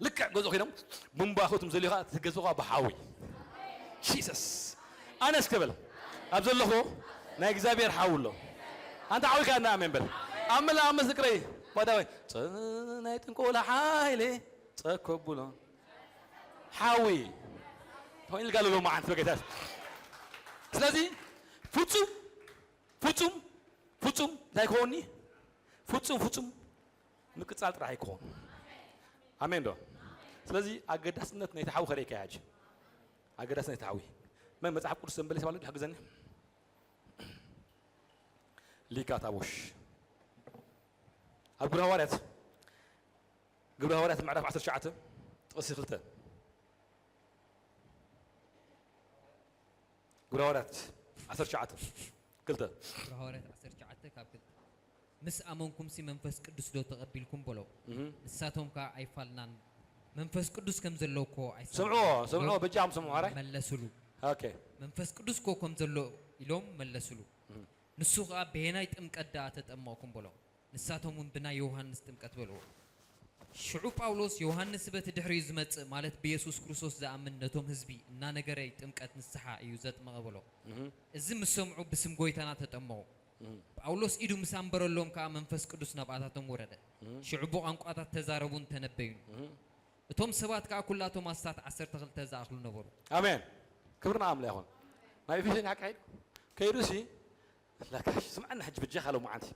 ልክዕ ገዝኡ ከይዶም ቡምባ ክእቱም ዘልዩኻ እቲ ገዝኡኻ ብሓዊ። ጂሰስ። ኣነ እስከ በል። ኣብ ዘለኹ ናይ እግዚኣብሔር ሓዊ ኣሎ። ኣንታ ዓዊልካ እና ኣሜን በል። ኣብ መላ ኣብ ምስክረይ ባዳወይ። ጽ-፣ ናይ ጥንቆላ ሓይሊ ጸኮ ብሎ። ሓዊ። ተኾይኑ ኢልካ ኣለሎ መዓንት በጌታ። ስለዚ ፍጹም፣ ፍጹም፣ ፍጹም እንታይ ክኾንኒ? ፍጹም፣ ፍጹም ምቅጻል ጥራሕ ኣይክኾን። ኣሜን ዶ? ስለዚ ኣገዳስነት ናይቲ ሓዊ ከርእየካ እየ ሕጂ። ኣገዳስነት ናይቲ ሓዊ። መን መጽሓፍ ቅዱስ ዘንበለ ሰብ ኣሎ? ሕግዘኒ። ሊካ ታቦሽ። ኣብ ግብረ ሃዋርያት፣ ግብረ ሃዋርያት ምዕራፍ ዓሰርተ ትሽዓተ ጥቕሲ ክልተ። ግብረ ሃዋርያት ዓሰርተ ትሽዓተ ክልተ። ግብረ ሃዋርያት ዓሰርተ ትሽዓተ ካብ ክልተ። ምስ ኣመንኩምሲ መንፈስ ቅዱስ ዶ ተቐቢልኩም በሎም። እህ። ንሳቶም ከኣ ኣይፋልናን መንፈስ ቅዱስ ከም ዘሎ እኮ ኣይሰማዕናን ስምዕዎ፣ ስምዕዎ፣ ኢሎም በጃኹም ስምዕዎ፣ ኣረ። መለሱሉ። ኦኬ። መንፈስ ቅዱስ እኮ ከም ዘሎ ኢሎም መለሱሉ። እህ። ንሱ ከኣ በየናይ ጥምቀት ደኣ ተጠመቕኩም በሎም። ንሳቶም እውን ብናይ ዮሃንስ ጥምቀት በልዎ። ሽዑ ጳውሎስ ዮሃንስ በቲ ድሕሪኡ ዝመጽእ ማለት ብየሱስ ክርስቶስ ዝኣምን ነቶም ህዝቢ እናነገረ ጥምቀት ንስሓ እዩ ዘጥመቐ በሎ። እህ። እዚ ምስ ሰምዑ ብስም ጎይታና ተጠመቑ። እህ። ጳውሎስ ኢዱ ምስ ኣንበረሎም ከኣ መንፈስ ቅዱስ ናብኣታቶም ወረደ። እህ። ሽዑ ብቋንቋታት ተዛረቡን ተነበዩን። እህ። እቶም ሰባት ከኣ ኩላቶም ኣስታት ዓሰርተ ክልተ ዝኣኽሉ ነበሩ። ኣሜን። ክብሪ ንኣምላኽ ይኹን። ናይ ኤፌሶን ሓቂ ከይዱ፣ ከይዱ ሲ፣ ለካሽ፣ ስምዓኒ ሕጂ ብጃኻ ሎማዓንቲ።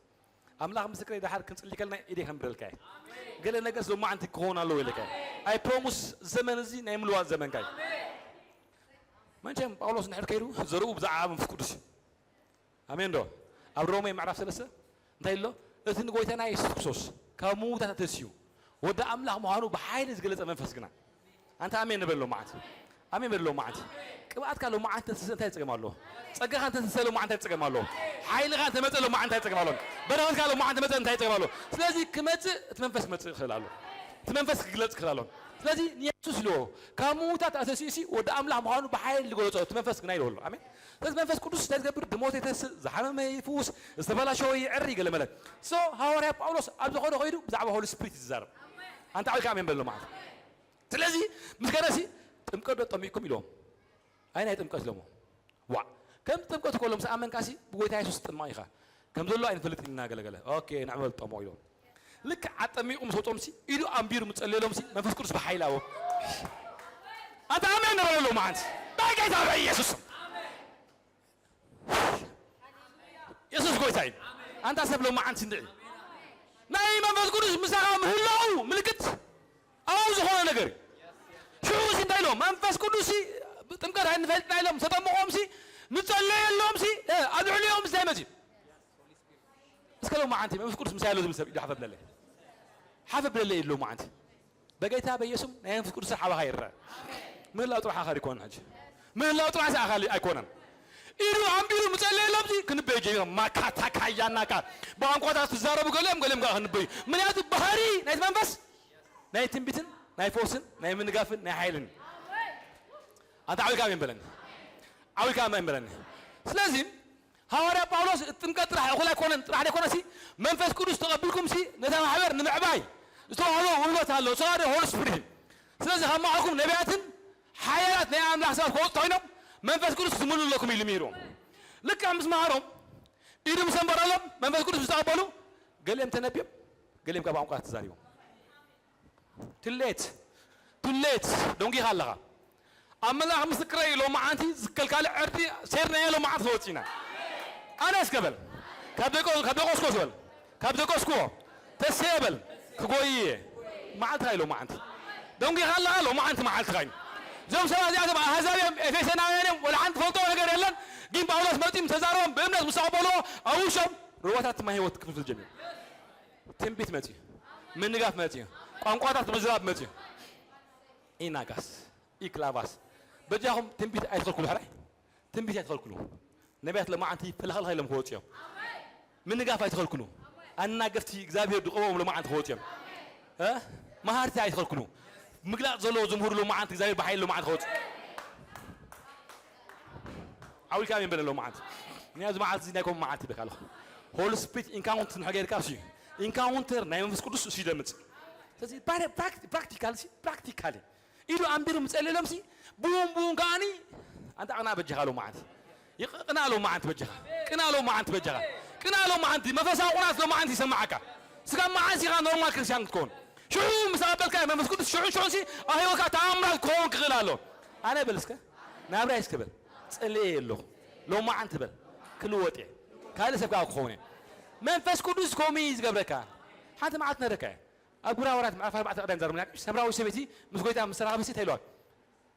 ኣምላኽ ምስክረይ ደሓር ክንጽሊ ከለና ኢደይ ከንብረልካ እየ። ገለ ነገርስ ሎማዓንቲ ክኸውን ኣለዎ ኢለካ እየ። ኣይ ፕሮሚስ ዘመን እዚ ናይ ምልዋጥ ዘመንካ እዩ። መቸም ጳውሎስ እንድሕር ከይዱ ዘርኡ ብዛዕባ መንፈስ ቅዱስ እዩ። ኣሜን ዶ? ኣብ ሮሜ ምዕራፍ ሰለስተ እንታይ ኣሎ? እቲ ንጎይታና የሱስ ክርስቶስ ካብ ምዉታት ተሲኡ ወዲ ኣምላኽ ምዃኑ ብሓይሊ ዝገለጸ መንፈስ ግና። ኣንታ ኣሜን ንበል ሎማዓንቲ። ኣሜን በል። ሎማዓንቲ ቅብኣትካ ሎማዓንቲ እንተስሰ እንታይ ጸገም ኣለዎ? ጸጋኻ እንተስሰ ሎማዓንቲ እንታይ ጸገም ኣለዎ? ሓይልኻ እንተመጸ ሎማዓንቲ እንታይ ጸገም ኣለዎ? በረኸትካ ሎማዓንቲ እንተመጸ እንታይ ጸገም ኣለዎ? ስለዚ ክመጽእ እቲ መንፈስ ክመጽእ ይኽእል ኣሎ። እቲ መንፈስ ክግለጽ ይኽእል ኣሎ። ስለዚ ንየሱስ ኢልዎ ካብ ምዉታት ኣተሲእሲ ወዲ ኣምላኽ ምዃኑ ብሓይሊ ዝገለጾ እቲ መንፈስ ግና ኢልዎ ኣሎ። ኣሜን። ስለዚ መንፈስ ቅዱስ እንታይ ዝገብር? ድሞት የተስእ፣ ዝሓመመ ይፍውስ፣ ዝተበላሸወ ይዕሪ ገለ መለ። So ሃዋርያ ጳውሎስ ኣብ ዝኾነ ኾይዱ ብዛዕባ ሆሊ ስፕሪት ይዛረብ። ኣንታ ዓብልካ ኣሜን በል ሎማዓንቲ። ስለዚ ምስ ገረሲ ጥምቀት ዶ ጠሚቅኩም ኢሎም። ኣይ ናይ ጥምቀት ኢሎሞ። ዋ ከም ጥምቀት ከሎም ሰኣመንካሲ ብጎይታ የሱስ ጥማቕ ኢኻ። ከም ዘሎ ኣይንፈልጥ ኢና ገለገለ። ኦኬ ንዕመል ጠሞ ኢሎም። ልክ ኣጠሚቁ ምስ ወጦምሲ ኢዱ ኣንቢሩ ምስ ጸለየሎምሲ መንፈስ ቅዱስ ብሓይሊ ኣዎም። ኣንታ ኣሜን ነበረሎም ኣንት። በጌታ በኢየሱስ ስም። የሱስ ጎይታ እዩ። ኣንታ ሰብ ሎማዓንቲ እንድዒ ናይ መንፈስ ቅዱስ ምሳኻ ምህላው ምልክት ኣብ ዝኾነ ነገር እዩ። ሽዑ እዚ እንታይ ኢሎም? መንፈስ ቅዱስ ጥምቀት ኣይንፈልጥና ኢሎም ተጠምቖምሲ ንጸለየሎምሲ ኣብ ልዕሊኦም እንታይ መጺ እስከ ሎማዓንቲ መንፈስ ቅዱስ ምሳይ ኣሎ ዝብል ሰብ ኢዱ ሓፈ ብለለይ። ሓፈ ብለለይ ኢሉ ሎማዓንቲ በጌታ በየሱም ናይ መንፈስ ቅዱስ ሓባኻ ይረአ። ምህላው ጥራሕ ኣኻል ይኮን ሕጂ ምህላው ጥራሕ ኣኻል ኣይኮነን። ኢዱ ኣንቢሩ ምጸለየሎም ሲ ክንበይ ጀሚሮም ማካታ ካያናካ ብቋንቋታት ትዛረቡ ገሊኦም ገሊኦም ጋር ክንበዩ ምክንያቱ ባህሪ ናይቲ መንፈስ ናይ ትንቢትን ናይ ፈውስን ናይ ምንጋፍን ናይ ሓይልን ኣንተ ዓዊካ ኣሜን በለኒ። ዓዊካ ኣሜን በለኒ። ስለዚ ሃዋርያ ጳውሎስ ጥምቀት ጥራሕ እኹል ኣይኮነን ጥራሕ ደይኮነሲ መንፈስ ቅዱስ ተቐቢልኩም ሲ ነታ ማሕበር ንምዕባይ ዝተዋህቦ ውህበት ኣሎ ሰዋደ ሆሊ ስፕሪት። ስለዚ ካብ ማእኸልኩም ነቢያትን ሓያላት ናይ ኣምላኽ ሰባት ክወፁ ኮይኖም መንፈስ ቅዱስ ክትምልኡ ኣለኩም ኢሉ ምሂርዎም። ልክዕ ምስ መሃሮም ኢዱ ምስ ኣንበረሎም መንፈስ ቅዱስ ምስ ተቐበሉ ገሊኦም ተነቢዮም ገሊኦም ካብ ቋንቋ ተዛሪቦም። ትሌት ትሌት ደንጊኻ ኣለኻ። ኣምላኽ ምስክረይ ሎማዓንቲ ዝከልካለ ዕርዲ ሴርናዮ ሎማዓንቲ ተወፂና። ኣነ እስከ በል ካብ ደቆ ካብ ደቆስኮ ዝበል ካብ ደቆስኮ ተሰየ በል ክጎይየ መዓልትኻ እዩ ሎማዓንቲ። ደንጊኻ ኣለኻ ሎማዓንቲ መዓልትኻ እዩ። እዞም ሰባት እዚኣቶም ኣህዛብ እዮም ኤፌሶናውያን እዮም ወላ ሓንቲ ፈልጦ ነገር የለን። ግን ጳውሎስ መፂኦም ተዛረቦም ብእምነት ምስ ተቐበልዎ ኣብ ውሽጦም ሩባታት ማይ ህይወት ክፍልፍል ጀሚሩ። ትንቢት መፅዩ፣ ምንጋፍ መፅዩ፣ ቋንቋታት ምዝራብ መፅዩ። ኢናጋስ ኢክላቫስ በጃኹም ትንቢት ኣይትኸልክሉ ሕራይ ትንቢት ኣይትኸልክሉ። ነቢያት ለማዓንቲ ፈለኸልኸ ኢሎም ክወፁ እዮም። ምንጋፍ ኣይትኸልክሉ። ኣናገፍቲ እግዚኣብሔር ድቐቦም ለማዓንቲ ክወፁ እዮም። እ? መሃርቲ ኣይትኸልክሉ። ምግላፅ ዘለዎ ዝምህሩ ለማዓንቲ እግዚኣብሔር ብሓይሊ ለማዓንቲ ክወፁ ዓውልካ ኣሜን በለ ሎማዓንቲ። ንያ እዚ መዓልቲ እዚ ናይ ኮም መዓልቲ ይበካ ኣለኹ። ሆሊ ስፕሪት ኢንካውንት ንሕገርካ ሲ ኢንካውንተር ናይ መንፈስ ቅዱስ እሱ ይደምፅ። ስለዚ ፕራክቲካል ሲ ፕራክቲካሊ ኢዱ ኣንቢሩ ምጸለሎም ሲ ቡም ቡም ከዓኒ ኣንታ ቅና በጃኻ ሎማዓንቲ። ይቕ- ቅና ሎማዓንቲ በጃኻ። ቅና ሎማዓንቲ በጃኻ። ቅና ሎማዓንቲ መንፈሳዊ ቁናት ሎማዓንቲ ይሰማዓካ። ስጋብ መዓስ ኢኻ ኖርማል ክርስቲያን ክትከውን? ሽዑ ምስ ኣበልካ መንፈስ ቅዱስ ሽዑ ሽዑ ሲ ኣብ ህይወትካ ተኣምራት ክኸውን ክኽእል ኣሎ። ኣነ በል እስከ ናብራይ እስከ በል ጸልየ ኣለኹ። ሎማዓንቲ በል ክልወጥ እየ። ካልእ ሰብ ከዓ ክኸውን እየ። መንፈስ ቅዱስ ከምኡ እዩ ዝገብረካ። ሓንቲ መዓልቲ ነረካ እየ። ኣብ ግብረ ሃዋርያት ምዕራፍ ኣርባዕተ ቀዳም ዘርምና ሰምራዊ ሰበይቲ ምስ ጎይታ ምስ ተራኸበ ሲ እንታይ ኢለዋ?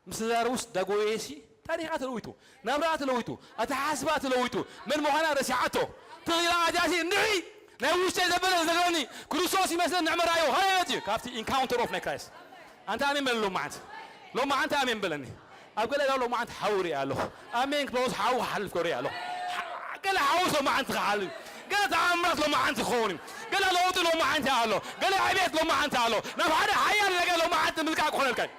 ምስ ተዛረቡስ ዳጎየሲ ታሪኻ ተለዊጡ ናብራኣ ተለዊጡ ኣተሓሳስባኣ ተለዊጡ መን ምዃና ረሲዓቶ። ተኺላ ኣትያሲ እንድዒ ናይ ውሽጠይ ዘበለ ዝነግረኒ ክርስቶስ ይመስለኒ ንዕመራዮ ሃለለት እዩ ካብቲ ኢንካውንተር ኦፍ ናይ ክራይስት። ኣንታ ኣሜን በለኒ ሎማዓንቲ። ሎማዓንቲ ኣሜን በለኒ። ኣብ ገለ ዳ ሎማዓንቲ ሓዊ ሪኣ ኣለኹ። ኣሜን ክለውስ ሓዊ ክሓልፍ ከው ሪኣ ኣለኹ። ገለ ሓዊ ሎማዓንቲ ክሓልፍ ገለ ተኣምራት ሎማዓንቲ ክኸውን እዩ። ገለ ለውጢ ሎማዓንቲ ኣሎ። ገለ ዕቤት ሎማዓንቲ ኣሎ። ናብ ሓደ ሓያል ነገር ሎማዓንቲ ምልቃቕ ክኾነልካ እዩ።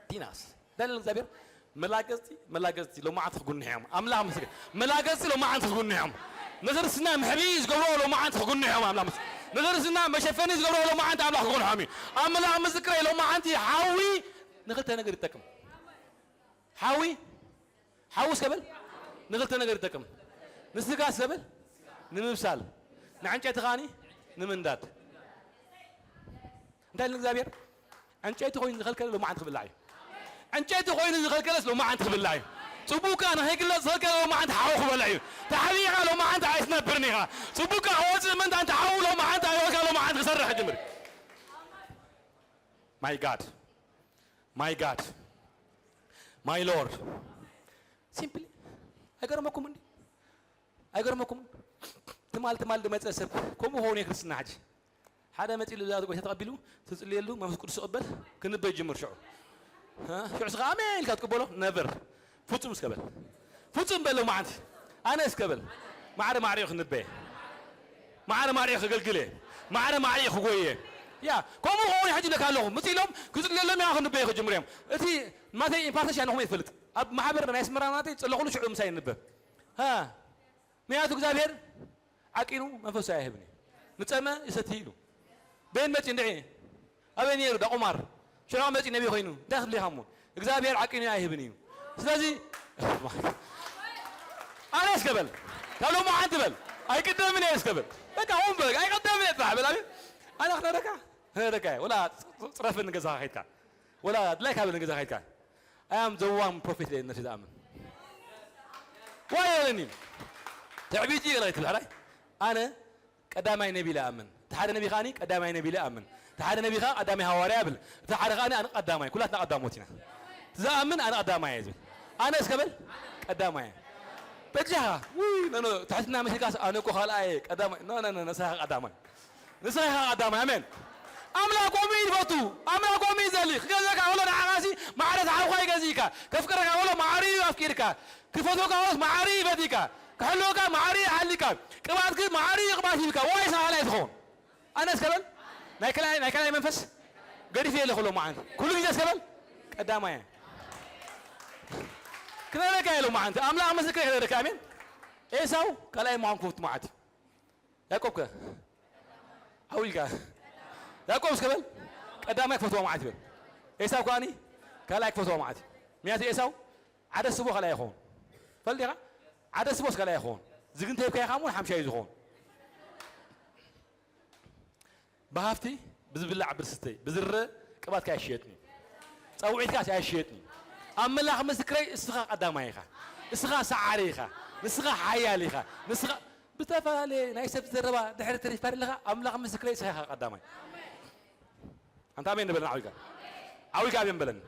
ዲናስ በል እግዚኣብሔር መላገፅቲ መላገፅቲ ሎማዓንቲ ክጉንሑ እዮም ኣምላኽ ምስክር። መላገፅቲ ሎማዓንቲ ክጉንሑ እዮም። ንክርስትና ምሕብኢ ዝገብርዎ ሎማዓንቲ ክጉንሑ እዮም ኣምላኽ ምስክር። ንክርስትና መሸፈኒ ዝገብርዎ ሎማዓንቲ ኣምላኽ ክጉንሖም እዩ። ኣምላኽ ምስክረይ ሎማዓንቲ ሓዊ ንክልተ ነገር ይጠቅም። ሓዊ ሓዊ እስከ በል ንክልተ ነገር ይጠቅም። ንስጋ እስከ በል ንምብሳል ንዕንጨይቲ ከዓኒ ንምንዳድ እንታይ ኢሉ እግዚኣብሔር? ዕንጨይቲ ኮይኑ ዝኸልከለ ሎማዓንቲ ክብላዕ እዩ። ዕንጨይቲ ኮይኑ ዝኸልከለስ ሎማዓንቲ ክብላዕ እዩ። ጽቡቕካ ንኸይግለጽ ዝኸልከለ ሎማዓንቲ ሓዊ ክበልዕ እዩ። ተሓቢእኻ ሎማዓንቲ ኣይትነብርን ኢኻ። ጽቡቕካ ክወጽእ ምእንታን ተሓዊ ሎማዓንቲ ኣይወካ ሎማዓንቲ ክሰርሕ ይጅምር። My God, my God, my Lord. ሲምፕሊ ኣይገርመኩም እንዲ ኣይገርመኩም? ትማል ትማል ዝመጸ ሰብ ከምኡ ኾነ ክርስትና ሕጂ ሓደ መጺሉ እዛ ጎይታ ተቐቢሉ ትጽልየሉ መንፈስ ቅዱስ ይቕበል ክንበ ይጅምር ሽዑ እ? ሽዑ ስኻ ኣሜን ኢልካ ትቅበሎ? ነበር። ፍጹም እስከ በል። ፍጹም በል ሎማዓንቲ። ኣነ እስከ በል። ማዕረ ማዕሪኡ ክንበየ። ማዕረ ማዕሪኡ ከገልግለ። ማዕረ ማዕሪኡ ክጎየ። ያ፣ ከምኡ ከውን ሕጂ ለካ ኣለኹ። ምጽእ ኢሎም ክጽልየሎም ኢና ክንበየ ክጅምሩ እዮም። እቲ ማተይ ኢምፓርተሽ ያንኹም ይፈልጥ። ኣብ ማሕበር ናይ ኣስመራ ናተይ ጸለኹሉ ሽዑ ምሳይ ይንበብ። ሃ፣ ምክንያቱ እግዚኣብሔር ዓቂኑ መንፈሱ ኣይህብን እዩ። ንጸመ ይሰቲ ኢሉ። በይን መጺ እንድዒ? ኣበይ ነይሩ? ዳቁማር። ሽዑ መጺ ነቢ ኮይኑ። እንታይ ክትብሊ ኢኻ እሞ? እግዚኣብሔር ዓቂኑ ኣይህብን እዩ። ስለዚ፣ ኣነ እስከ በል። ካብ ሎሚ ሓንቲ በል። ኣይቅደምን እየ እስከ በል። በቃ ሆን በል። ኣይቅደምን እየ ጥራሕ በል። ኣቤት። ኣነ ክነረካ? ክነረካ እየ። ወላ ጽረፍን ገዛኻ ከይድካ። ወላ ድላይካ በል ገዛኻ ከይድካ። I am the one prophet ኢለ ነፍሲ ዝኣምን። ዋይ የለኒ። ትዕቢት እዩ ኢለ ትብል ሕራይ። ኣነ ቀዳማይ ነቢ ኢለ ኣምን። እቲ ሓደ ነቢ ከኣኒ ቀዳማይ ነቢ ኢለ ኣምን። እቲ ሓደ ነቢ ከኣ ቀዳማይ ሃዋርያ ይብል። እቲ ሓደ ከኣኒ ኣነ ቀዳማይ። ኩላትና ቀዳሞት ኢና። ዝኣምን ኣነ ቀዳማይ እየ ዝብል። ኣነ እስከ በል ቀዳማይ እየ። በጃኻ። ውይ፣ ኖ፣ ኖ፣ ትሕትና መሲልካስ ኣነ እኮ ካልኣይ እየ፣ ቀዳማይ። ኖ፣ ኖ፣ ኖ፣ ንስኻ ቀዳማይ። ንስኻ ኢኻ ቀዳማይ። ኣሜን። ኣምላኽ ከምኡ እዩ ዝፈቱ። ኣምላኽ ከምኡ እዩ ዝደሊ። ክገዝአካ ከሎ ንዓኻሲ ማዕረ ዝሓውካ ይገዝእካ። ከፍቅረካ ከሎ ማዕረ እዩ ኣፍቂርካ። ክፈትወካ ከሎስ ማዕረ እዩ ፈቲካ። ክሕልወካ ማዕረ እዩ ሓሊካ። ቅብኣትክ ማዕረ እዩ ቅብኣት ሂብካ። ዋይ ሳኻላይ ትኸውን። ኣነ እስከ በል ናይ ከላይ፣ ናይ ከላይ መንፈስ ገዲፈ የለ ኩሎ መዓልቲ። ኩሉ ግዜ እስከ በል ቀዳማይ እየ። ክነረካ የለ መዓልቲ። ኣምላኽ ምስክር ክነረካ። ኣሜን። ኤሳው ካልኣይ ምዃን ክፍቱ መዓልቲ። ያዕቆብ ከ? ዓው ኢልካ። ያዕቆብ እስከ በል ቀዳማይ ክፈትዋ መዓት ይበል። ኤሳው ከኣኒ ካልኣይ ክፈትዋ መዓት እዩ። ምክንያቱ ኤሳው ሓደ ስቦ ካልኣይ ይኸውን። ፈልጥ ኢኻ? ሓደ ስቦስ ካልኣይ ይኸውን። ዝግንተ ሂብካ ኢኻ እሞ ሓምሻይ እዩ ዝኸውን። ብሃፍቲ፣ ብዝብላዕ ብርስተይ፣ ብዝረ ቅባትካ ኣይሽየጥን እዩ። ጸውዒትካስ ኣይሽየጥን እዩ። ኣምላኽ ምስክረይ፣ እስኻ ቀዳማይ ኢኻ። እስኻ ሰዓሪ ኢኻ። ንስኻ ሓያል ኢኻ። ንስኻ ብዝተፈላለየ ናይ ሰብ ዘረባ ድሕሪ ተሪፍካ ኣለኻ፣ ኣምላኽ ምስክረይ፣ እስኻ ኢኻ ቀዳማይ። ኣንታ ኣሜን ንበለና ዓዊካ። ዓዊካ ኣሜን በለኒ።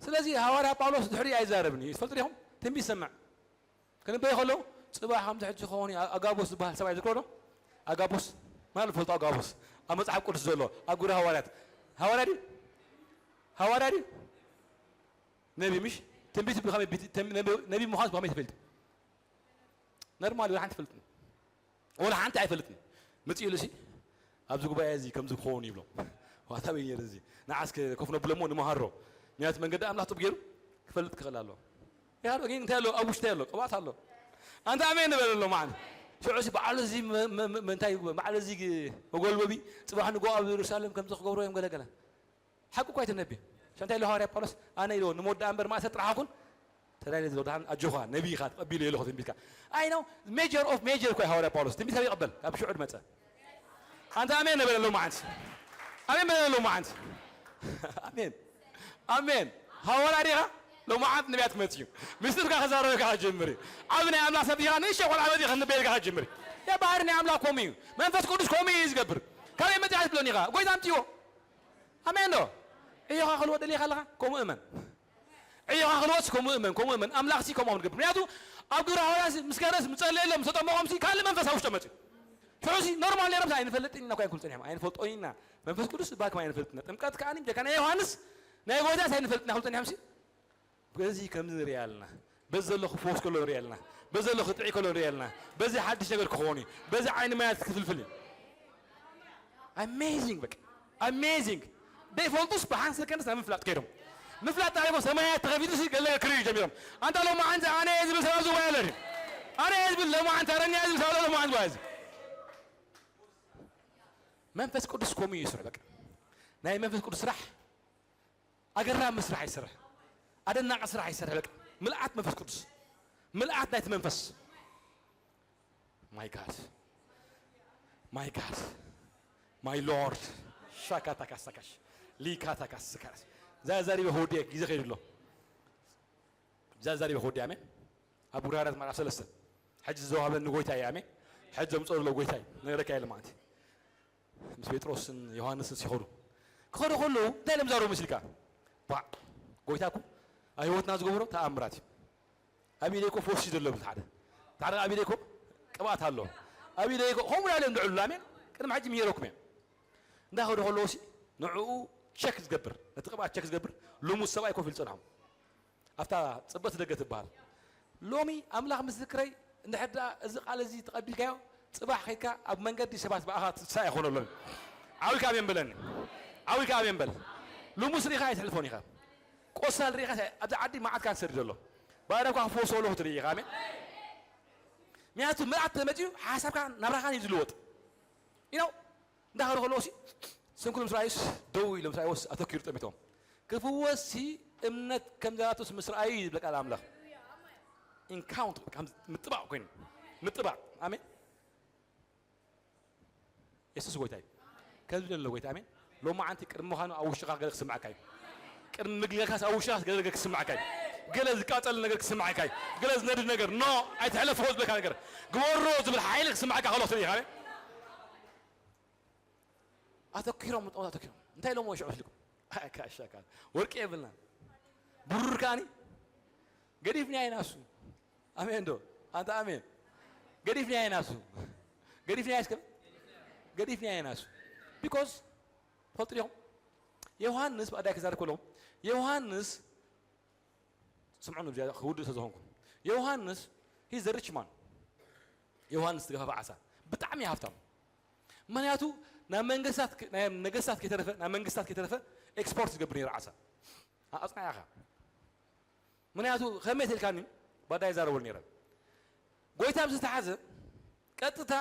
ስለዚ ሃዋርያ ጳውሎስ ድሕሪ ኣይዛረብን እዩ። ትፈልጡ ዲኹም? ትንቢት ይሰምዕ። ክንበይ ከለዉ፣ ጽባሕ ከምዚ ሕጂ ክኸውን እዩ። ኣጋቦስ ዝበሃል ሰብኣይ ዝክሮ ዶ? ኣጋቦስ? መን ዝፈልጦ ኣጋቦስ? ኣብ መጽሓፍ ቅዱስ ዘሎ፣ ኣብ ግብሪ ሃዋርያት። ሃዋርያ ድዩ? ሃዋርያ ድዩ? ነቢ ምሽ? ትንቢት ብኸመይ ቢት-፣ ተም-፣ ነቢ፣ ነቢ ምዃንስ ብኸመይ ትፈልጥ? ኖርማል፣ ወላ ሓንቲ ትፈልጥኒ። ወላ ሓንቲ ኣይፈልጥን። ምጽእ ኢሉ ሲ፣ ኣብዚ ጉባኤ እዚ ከምዚ ክኸውን ይብሎም። ዋታ በይ ነይሩ እዚ። ንዓስከ ኮፍ ነብሎ እሞ ንመሃሮ። ምክንያቱ መንገዲ ኣምላኽ ጥብ ገይሩ ክፈልጥ ክኽእል ኣለዎ። ይሃሎ ግን እንታይ ኣሎ? ኣብ ውሽጢ ኣሎ፣ ቅብኣት ኣሎ። ኣንታ ኣሜን ንበል ኣሎ መዓን። ሽዑ ሲ በዓሉ እዚ መ-፣ መ-፣ መ-፣ እንታይ በዓሉ እዚ ግ-፣ መጎልበቢ ጽባሕ ንግሆ ኣብ ኢየሩሳሌም ከምዚ ክገብሩ እዮም ገለ ገለ። ሓቂ እኮ ኣይትነብይ። እንታይ ኢሉ ሃዋርያ ጳውሎስ? ኣነ ኢልዎ፣ ንመወዳእ እምበር ማእሰር ጥራሕ ኣይኩን ተዳልየ ዘሎ። ደሓን ኣጆኻ፣ ነቢይ ኢኻ፣ ተቐቢለ ኢልዎ ትንቢትካ። ኣይ ነው፣ ሜጀር ኦፍ ሜጀር እኮ እዩ ሃዋርያ ጳውሎስ። ትንቢት ኣበይ ይቕበል? ካብ ሽዑ ድመጸ። ኣንታ ኣሜን ንበል ሎማዓንቲ። ኣሜን በል ሎማዓንቲ። ኣሜን። ኣሜን። ሃዋርያ ዲኻ? ሎማዓንቲ ነቢያት መጽዩ። ምስጢርካ ክዛረበካ ክጅምር እዩ። ዓቢ ናይ ኣምላኽ ሰብ ዲኻ? ንእሽቶ ቆልዓ መጺኡ ክንበየልካ ክጅምር እዩ። ያ ባህሪ ናይ ኣምላኽ ከምኡ እዩ። መንፈስ ቅዱስ ከምኡ እዩ ዝገብር። ካበይ መጺኣ ትብለኒ ኢኻ? ጎይታ ኣምጽዎ። ኣሜን ዶ? ዕዮኻ ክልወጥ ደሊኻ ኣለኻ? ከምኡ እመን። ዕዮኻ ክልወጥስ ከምኡ እመን፣ ከምኡ እመን። ኣምላኽሲ ከምኦም ዝገብር። ምክንያቱ ኣብ ግብረ ሃዋርያትሲ ምስ ከደስ፣ ምስ ጸለየሎም፣ ምስ ተጠመቖምሲ ካልእ መንፈስ ኣብ ውሽጦም መጽዩ። ሽዑሲ ኖርማል ነይሮምሲ ኣይንፈልጥን ኢና እኮ እዮም ክብሉ ጸኒሖም። ኣይንፈልጦን ኢና። መንፈስ ቅዱስ እባ ከም ኣይንፈልጥን ኢና። ጥምቀት ከኣ ብጀካ ናይ ዮሃንስ ናይ ጎይታስ ኣይንፈልጥን ኢና ክብሉ ጸኒሖምሲ። በዚ ከምዚ ንሪኢ ኣለና። በዚ ዘሎ ክፈወስ ከሎ ንሪኢ ኣለና። በዚ ዘሎ ክጥዒ ከሎ ንሪኢ ኣለና። በዚ ሓድሽ ነገር ክኸውን እዩ። በዚ ዓይኒ ማያት ክፍልፍል እዩ። ኣሜዚንግ በቃ። ኣሜዚንግ። ደይፈልጡስ ብሓንስ ከንስ ናብ ምፍላጥ ከይዶም። ምፍላጥ ተዓሪፎም ሰማያት ተኸፊቱሲ ገለ ክርእዩ ጀሚሮም። ኣንታ ሎማዓንቲ ኣነ እየ ዝብል ሰብ ኣብዚ ጉባኤ ኣሎ ድዩ? ኣነ እየ ዝብል ሎማዓንቲ ኣረኛ እየ ዝብል ሰብ ኣሎ ሎማዓንቲ ጉባኤ እዚ። መንፈስ ቅዱስ ከምኡ እዩ ይስርሑ በቃ። ናይ መንፈስ ቅዱስ ስራሕ ኣገራሚ ስራሕ ይሰርሕ። ኣደናቂ ስራሕ ይሰርሕ። በቃ ምልኣት መንፈስ ቅዱስ። ምልኣት ናይቲ መንፈስ። My God. My God. My Lord. ሻካታ ካሳካሽ። ሊካታ ካስካሽ። እዛ ዛሪበ ክወዲያ ግዜ ከይዱ ኣሎ። እዛ ዛሪበ ክወዲያ፣ ኣሜን። ኣብ ግብረ ሃዋርያት ምዕራፍ ሰለስተ። ሕጂ ዝወሃበኒ ጎይታ እዩ፣ ኣሜን። ሕጂ ዘምጽኦ ዘሎ ጎይታ እዩ። ነገረካ የለ ማለት እዩ። ምስ ጴጥሮስን ዮሃንስን ሲኸዱ። ክኸዱ ከለዉ እንታይ ኢሎም ዛረቡ መሲልካ? ባ፣ ጎይታ እኮ ኣብ ህይወትና ዝገበሮ ተኣምራት እዩ። ኣብ ኢደይ እኮ ፈውሲ ዘሎ ይብል ሓደ። ሓደ ኣብ ኢደይ እኮ ቅብኣት ኣሎ። ኣብ ኢደይ እኮ ከምኡ ኢሎም ዝዕሉ፣ ኣሜን። ቅድሚ ሕጂ ምሂረኩም እየ። እንዳኸዱ ከለዉ ሲ ንዕኡ ቸክ ዝገብር፣ ነቲ ቅብኣት ቸክ ዝገብር፣ ልሙስ ሰብኣይ ኮፍ ኢሉ ጸንሖም። ኣብታ ጽብቕቲ ደገ ትበሃል። ሎሚ ኣምላኽ ምስክረይ፣ እንድሕር ደኣ እዚ ቃል እዚ ተቐቢልካዮ፣ ጽባሕ ከይድካ ኣብ መንገዲ ሰባት ብኣኻ ትሳእ ይኾነሎም። ዓዊካ ኣሜን በለኒ። ዓዊካ ኣሜን በል። ልሙስ ርኢኻ ኣይትሕልፎን ኢኻ። ቆሳል ርኢኻ፣ ኣብዚ ዓዲ መዓት ካንሰር እዩ ዘሎ። ባዕዳካ ክፈወሶ ኣለኹ ትርኢ ኢኻ። ኣሜን። ምክንያቱ ምልኣት ተመፅዩ ሓሳብካ ናብራኻን እዩ ዝልወጥ። You know፣ እንዳኸዱ ከለዉ ሲ ስንኩል ምስ ረኣዩስ ደው ኢሎም ምስ ረኣይዎስ ኣተኪሩ ጠሚቶም። ክፍወስ ሲ እምነት ከም ዘላቱስ ምስ ረኣዩ እዩ ዝብል ቃል ኣምላኽ። ኢንካውንተር ከም ምጥባቕ ኮይኑ ምጥባቕ። ኣሜን። የሱስ ጎይታ እዩ። ከምዚ ዘሎ ጎይታ። ኣሜን። ሎማዓንቲ ቅድሚ ምዃኑ ኣብ ውሽጥኻ ገለ ክስምዓካ እዩ። ቅድሚ ምግልጋልካስ ኣብ ውሽጥኻ ገለ ነገር ክስምዓካ እዩ። ገለ ዝቃጸል ነገር ክስምዓካ እዩ። ገለ ዝነድድ ነገር፣ ኖ፣ ኣይትሕለፎ ዝብለካ ነገር፣ ግበሮ ዝብል ሓይሊ ክስምዓካ ከሎ ትርኢ ኢኻ። ኣሜን። ኣተኪሮም፣ ምጥማት ኣተኪሮም። እንታይ ኢሎምዎ ሽዑ ስልኩም? ኣይ፣ ካሻ ካል። ወርቂ የብልናን። ብሩር ከኣኒ ገዲፍናዮ ኢና እሱ። ኣሜን ዶ? ኣንታ ኣሜን። ገዲፍናዮ ኢና እሱ። ገዲፍናዮ እስከ? ገዲፍናዮ ኢና እሱ። ቢኮዝ፣ ትፈልጡ ዲኹም? ዮሃንስ፣ ብኣዳይ ክዛረብ ከለኹ፣ ዮሃንስ፣ ስምዑኒ፣ ብዚያዳ ክውድእ ስለ ዝኾንኩ። ዮሃንስ፣ he's a rich man. ዮሃንስ ዝገፋፋ ዓሳ። ብጣዕሚ ሃብታም። ምኽንያቱ፣ ናብ መንግስታት፣ ናይ ነገስታት ከይተረፈ፣ ናብ መንግስታት ከይተረፈ፣ ኤክስፖርት ዝገብር ነይሩ ዓሳ። ኣ-፣ ኣጽናዕኻ። ምኽንያቱ፣ ከመይ ተልካኒ፣ ባዳ ይዛረበሉ ነይረ። ጎይታ ምስ ተሓዘ፣ ቀጥታ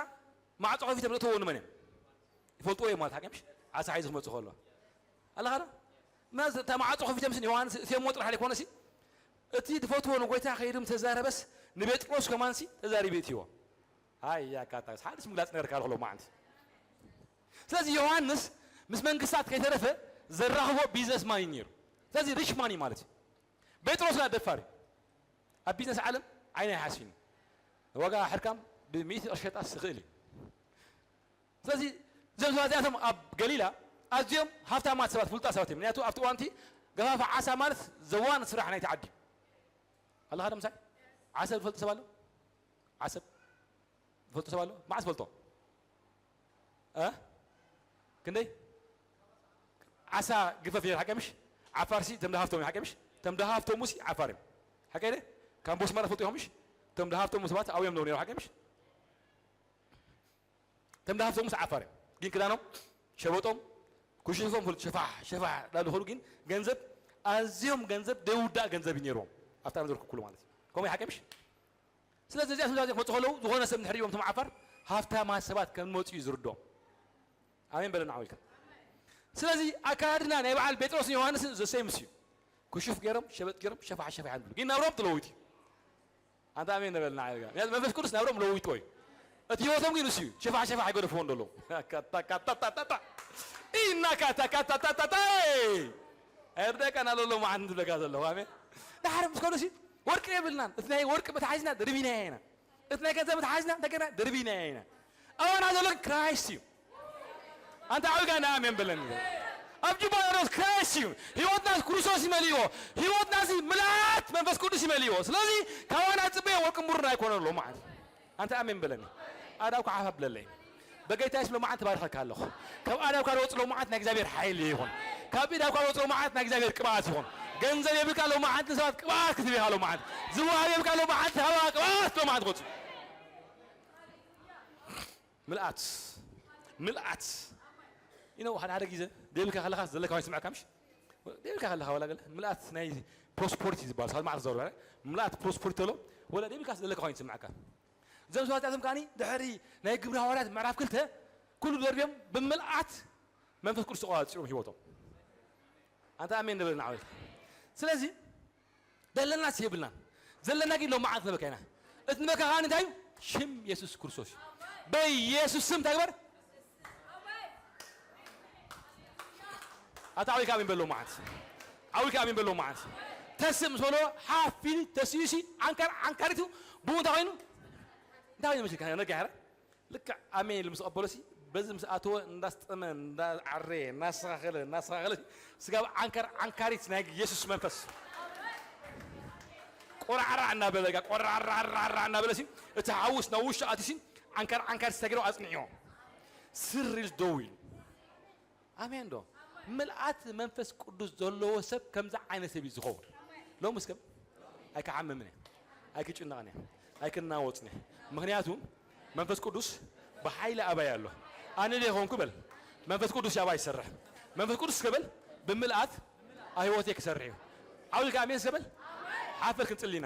ማዕጾ ከፊቶም ዘእተዎ ንመን እዮም? ይፈልጥዎ እዮም ማለት ሓቂ ምሽ? ዓሳ ሒዙ ክመጽእ ከሎ። ኣለኻ ዶ? ምናልባት እታ ማዕጾ ከፊቶም ስን ዮሃንስ እትዮምዎ ጥራሕ ዘይኮነሲ፣ እቲ ዝፈትዎ ንጎይታ ከይዱ ምስ ተዛረበስ፣ ንጴጥሮስ ከማንሲ ተዛሪቡ እትይዎ። ኣይ፣ ያካታ፣ ሓድሽ ምግላጽ ነገር ካልእ ከሎ መዓንቲ። ስለዚ ዮሃንስ ምስ መንግስታት ከይተረፈ ዘራኽቦ ቢዝነስ ማን እዩ ነይሩ። ስለዚ ሪች ማን እዩ ማለት እዩ። ጴጥሮስ ና ደፋር እዩ። ኣብ ቢዝነስ ዓለም ዓይኒ ኣይሓስብን እዩ። ዋጋ ሕርካም ብሚእቲ ቅርሺ ሸጣስ ይኽእል እዩ። ስለዚ እዞም ሰባት እዚኣቶም ኣብ ገሊላ ኣዝዮም ሃብታማት ሰባት፣ ፍሉጣት ሰባት እዮም። ምክንያቱ ኣብቲ እዋንቲ ገፋፋ ዓሳ ማለት ዘዋን ስራሕ ናይቲ ዓዲ እዩ። ኣለኻ ዶ ምሳይ? ዓሰብ ዝፈልጥ ሰብ ኣሎ? ዓሰብ ዝፈልጥ ሰብ ኣሎ? መዓስ ፈልጦ? እ? ክንደይ? ዓሳ ግፈፍ ነይሩ ሓቀ ምሽ? ዓፋርሲ ተም ደሃፍቶም እዮም ሓቀ ምሽ? ተም ደሃፍቶም ሙሲ ዓፋር እዮም። ሓቀ ኢለ? ካምቦስ ማራ ፈልጡ ኢኹም ምሽ? ተም ደሃፍቶም ሰባት ኣብዮም ነሩ ነይሩ ሓቀ ምሽ? ተም ደሃፍቶም ሙስ ዓፋር እዮም። ግን ክዳኖም፣ ሸበጦም፣ ኩሽፎም ፍሉጥ ሸፋሕ፣ ሸፋሕ ዳሉ ኸሉ ግን ገንዘብ፣ ኣዝዮም ገንዘብ ደውዳእ ገንዘብ እዩ ነይርዎም። ኣብታ ነዘርኩ ኩሉ ማለት እዩ። ከምኡ ሓቀ ምሽ? ስለዚ እዚኣ ስምዛዜ ክመፁ ከለዉ፣ ዝኾነ ሰብ እንድሕር ይዎም እቶም ዓፋር፣ ሃፍታማት ሰባት ከም መፁ እዩ ዝርድኦም። ኣሜን በለና ዓው ኢልካ። ስለዚ ኣካድና ናይ በዓል ጴጥሮስን ዮሃንስን ዘሰይምስ እዩ። ኩሹፍ ገይሮም፣ ሸበጥ ገይሮም፣ ሸፋሕ ሸፋሕ እዮም ዝብሉ። ግን ናብሮም ተለዊጡ እዩ። ኣንታ ኣሜን ነበልና ዓው ኢልካ። ምክንያቱ መንፈስ ቅዱስ ናብሮም ለዊጥዎ እዩ። እቲ ህይወቶም ግን እሱ እዩ። ሸፋሕ ሸፋሕ ኣይገደፍዎን ደለዉ። ካታ፣ ካታ፣ ታ፣ ታ፣ ታ። ኢና ካታ፣ ካታ፣ ታ፣ ታ፣ ታ። ኤይ! ኣይርደቀና ለሎ መዓን ዝብለካ ዘለኹ። ኣሜን። ደሓር ምስ ኮኑ ሲ ወርቂ የብልናን። እቲ ናይ ወርቂ መትሓዚና ደርቢናዮ ኢና። እቲ ናይ ገንዘብ መትሓዚና እንደገና ደርቢናዮ ኢና። ኣባና ዘሎ ክራይስት እዩ። ኣንታ ዓው ኢልካ ናይ ኣሜን በለኒ። ኣብ ጁባ ያለሁት ክራይስት እዩ። ህይወትና ክርስቶስ ይመልእዎ። ህይወትና እዚ ምልኣት መንፈስ ቅዱስ ይመልእዎ። ስለዚ ካባና ዝጽበዮ ወርቅን ብሩርን ኣይኮነን ኣሎ መዓት። ኣንታ ኣሜን በለኒ። ኣዳብካ ሓፍ ኣብለለይ። በጌታ የሱስ ሎማዓንቲ ባርኸካ ኣለኹ። ካብ ኣዳብካ ዝወጽእ ሎማዓንቲ ናይ እግዚኣብሔር ሓይሊ ይኹን። ካብ ኢዳብካ ዝወጽእ ሎማዓንቲ ናይ እግዚኣብሔር ቅብኣት ይኹን። ገንዘብ የብልካ ሎማዓንቲ ንሰባት ቅብኣት ክትህብ ኢኻ ሎማዓንቲ። ዝወሃብ የብልካ ሎማዓንቲ ሃባ ቅብኣት ሎማዓንቲ ክወጽእ። ምልኣት። ምልኣት። You know፣ ሓደ ሓደ ግዜ ደይብልካ ከለኻ ዘለካ ኮይኑ ይስምዓካ ምሽ? ደይብልካ ከለኻ ዋላ ገለ ምልኣት ናይ ፕሮስፖሪቲ ዝበሃል፣ ሰባት ማዕረ ዝዛረቡ፣ ምልኣት ፕሮስፖሪቲ ተሎ፣ ወላ ደይብልካ ዘለካ ኮይኑ ይስምዓካ። እዞም ሰባት እዚኣቶም ከኣኒ ድሕሪ ናይ ግብሪ ሃዋርያት ምዕራፍ ክልተ ኩሉ ደርብዮም ብምልኣት መንፈስ ቅዱስ ተቋጺሮም ህይወቶም። ኣንታ ኣሜን ንበል ንዓው ኢልካ። ስለዚ ደለናስ የብልናን። ዘለና ግን ሎማዓንቲ ነበካ ኢና። እቲ ነበካ ከኣኒ እንታይ እዩ? ሽም የሱስ ክርስቶስ እዩ። በየሱስ ስም እንታይ ግበር? ኣታ ዓው ኢልካ ኣሜን በል ሎማዓንቲ። ዓው ኢልካ ኣሜን በል ሎማዓንቲ። ተስእ ምስ በሎ ሓፍ ኢሉ ተሲኡ ሲ ዓንካር ዓንካሪቱ ብኡ እንታይ ኮይኑ? እንታይ ኮይኑ መስልካ? ነጋ ያረ? ልክዕ ኣሜን ኢሉ ምስ ቀበሎ ሲ፣ በዚ ምስ ኣተወ እንዳስጠመ፣ እንዳዓረየ፣ እናስተኻኸለ፣ እናስተኻኸለ ሲ፣ ስጋብ ዓንካር ዓንካሪት ናይ የሱስ መንፈስ ቆራዕራዕ እናበለ፣ ቆራዕራዕ እናበለ ሲ፣ እቲ ሓውስ ናብ ውሽጢ ኣትዩ ሲ፣ ዓንካር ዓንካሪት ተገይሩ ኣጽኒዕዎ። ስር ኢሉ ደው ኢሉ። ኣሜን ዶ? ምልኣት መንፈስ ቅዱስ ዘለዎ ሰብ ከምዚ ዓይነት ሰብ እዩ ዝኸውን። ሎሚ እስከ ኣይክሓምምን እየ፣ ኣይክጭነቕን እየ፣ ኣይክናወፅን እየ። ምክንያቱ መንፈስ ቅዱስ ብሓይሊ ኣባይ ኣሎ። ኣነ ዶ ይኾንኩ በል፣ መንፈስ ቅዱስ ኣባይ ይሰርሕ። መንፈስ ቅዱስ እስከ በል ብምልኣት ኣብ ህይወተይ ክሰርሕ እዩ። ዓውልካ ኣሜን እስከ በል። ሓፈር ክንጽሊ ኢና።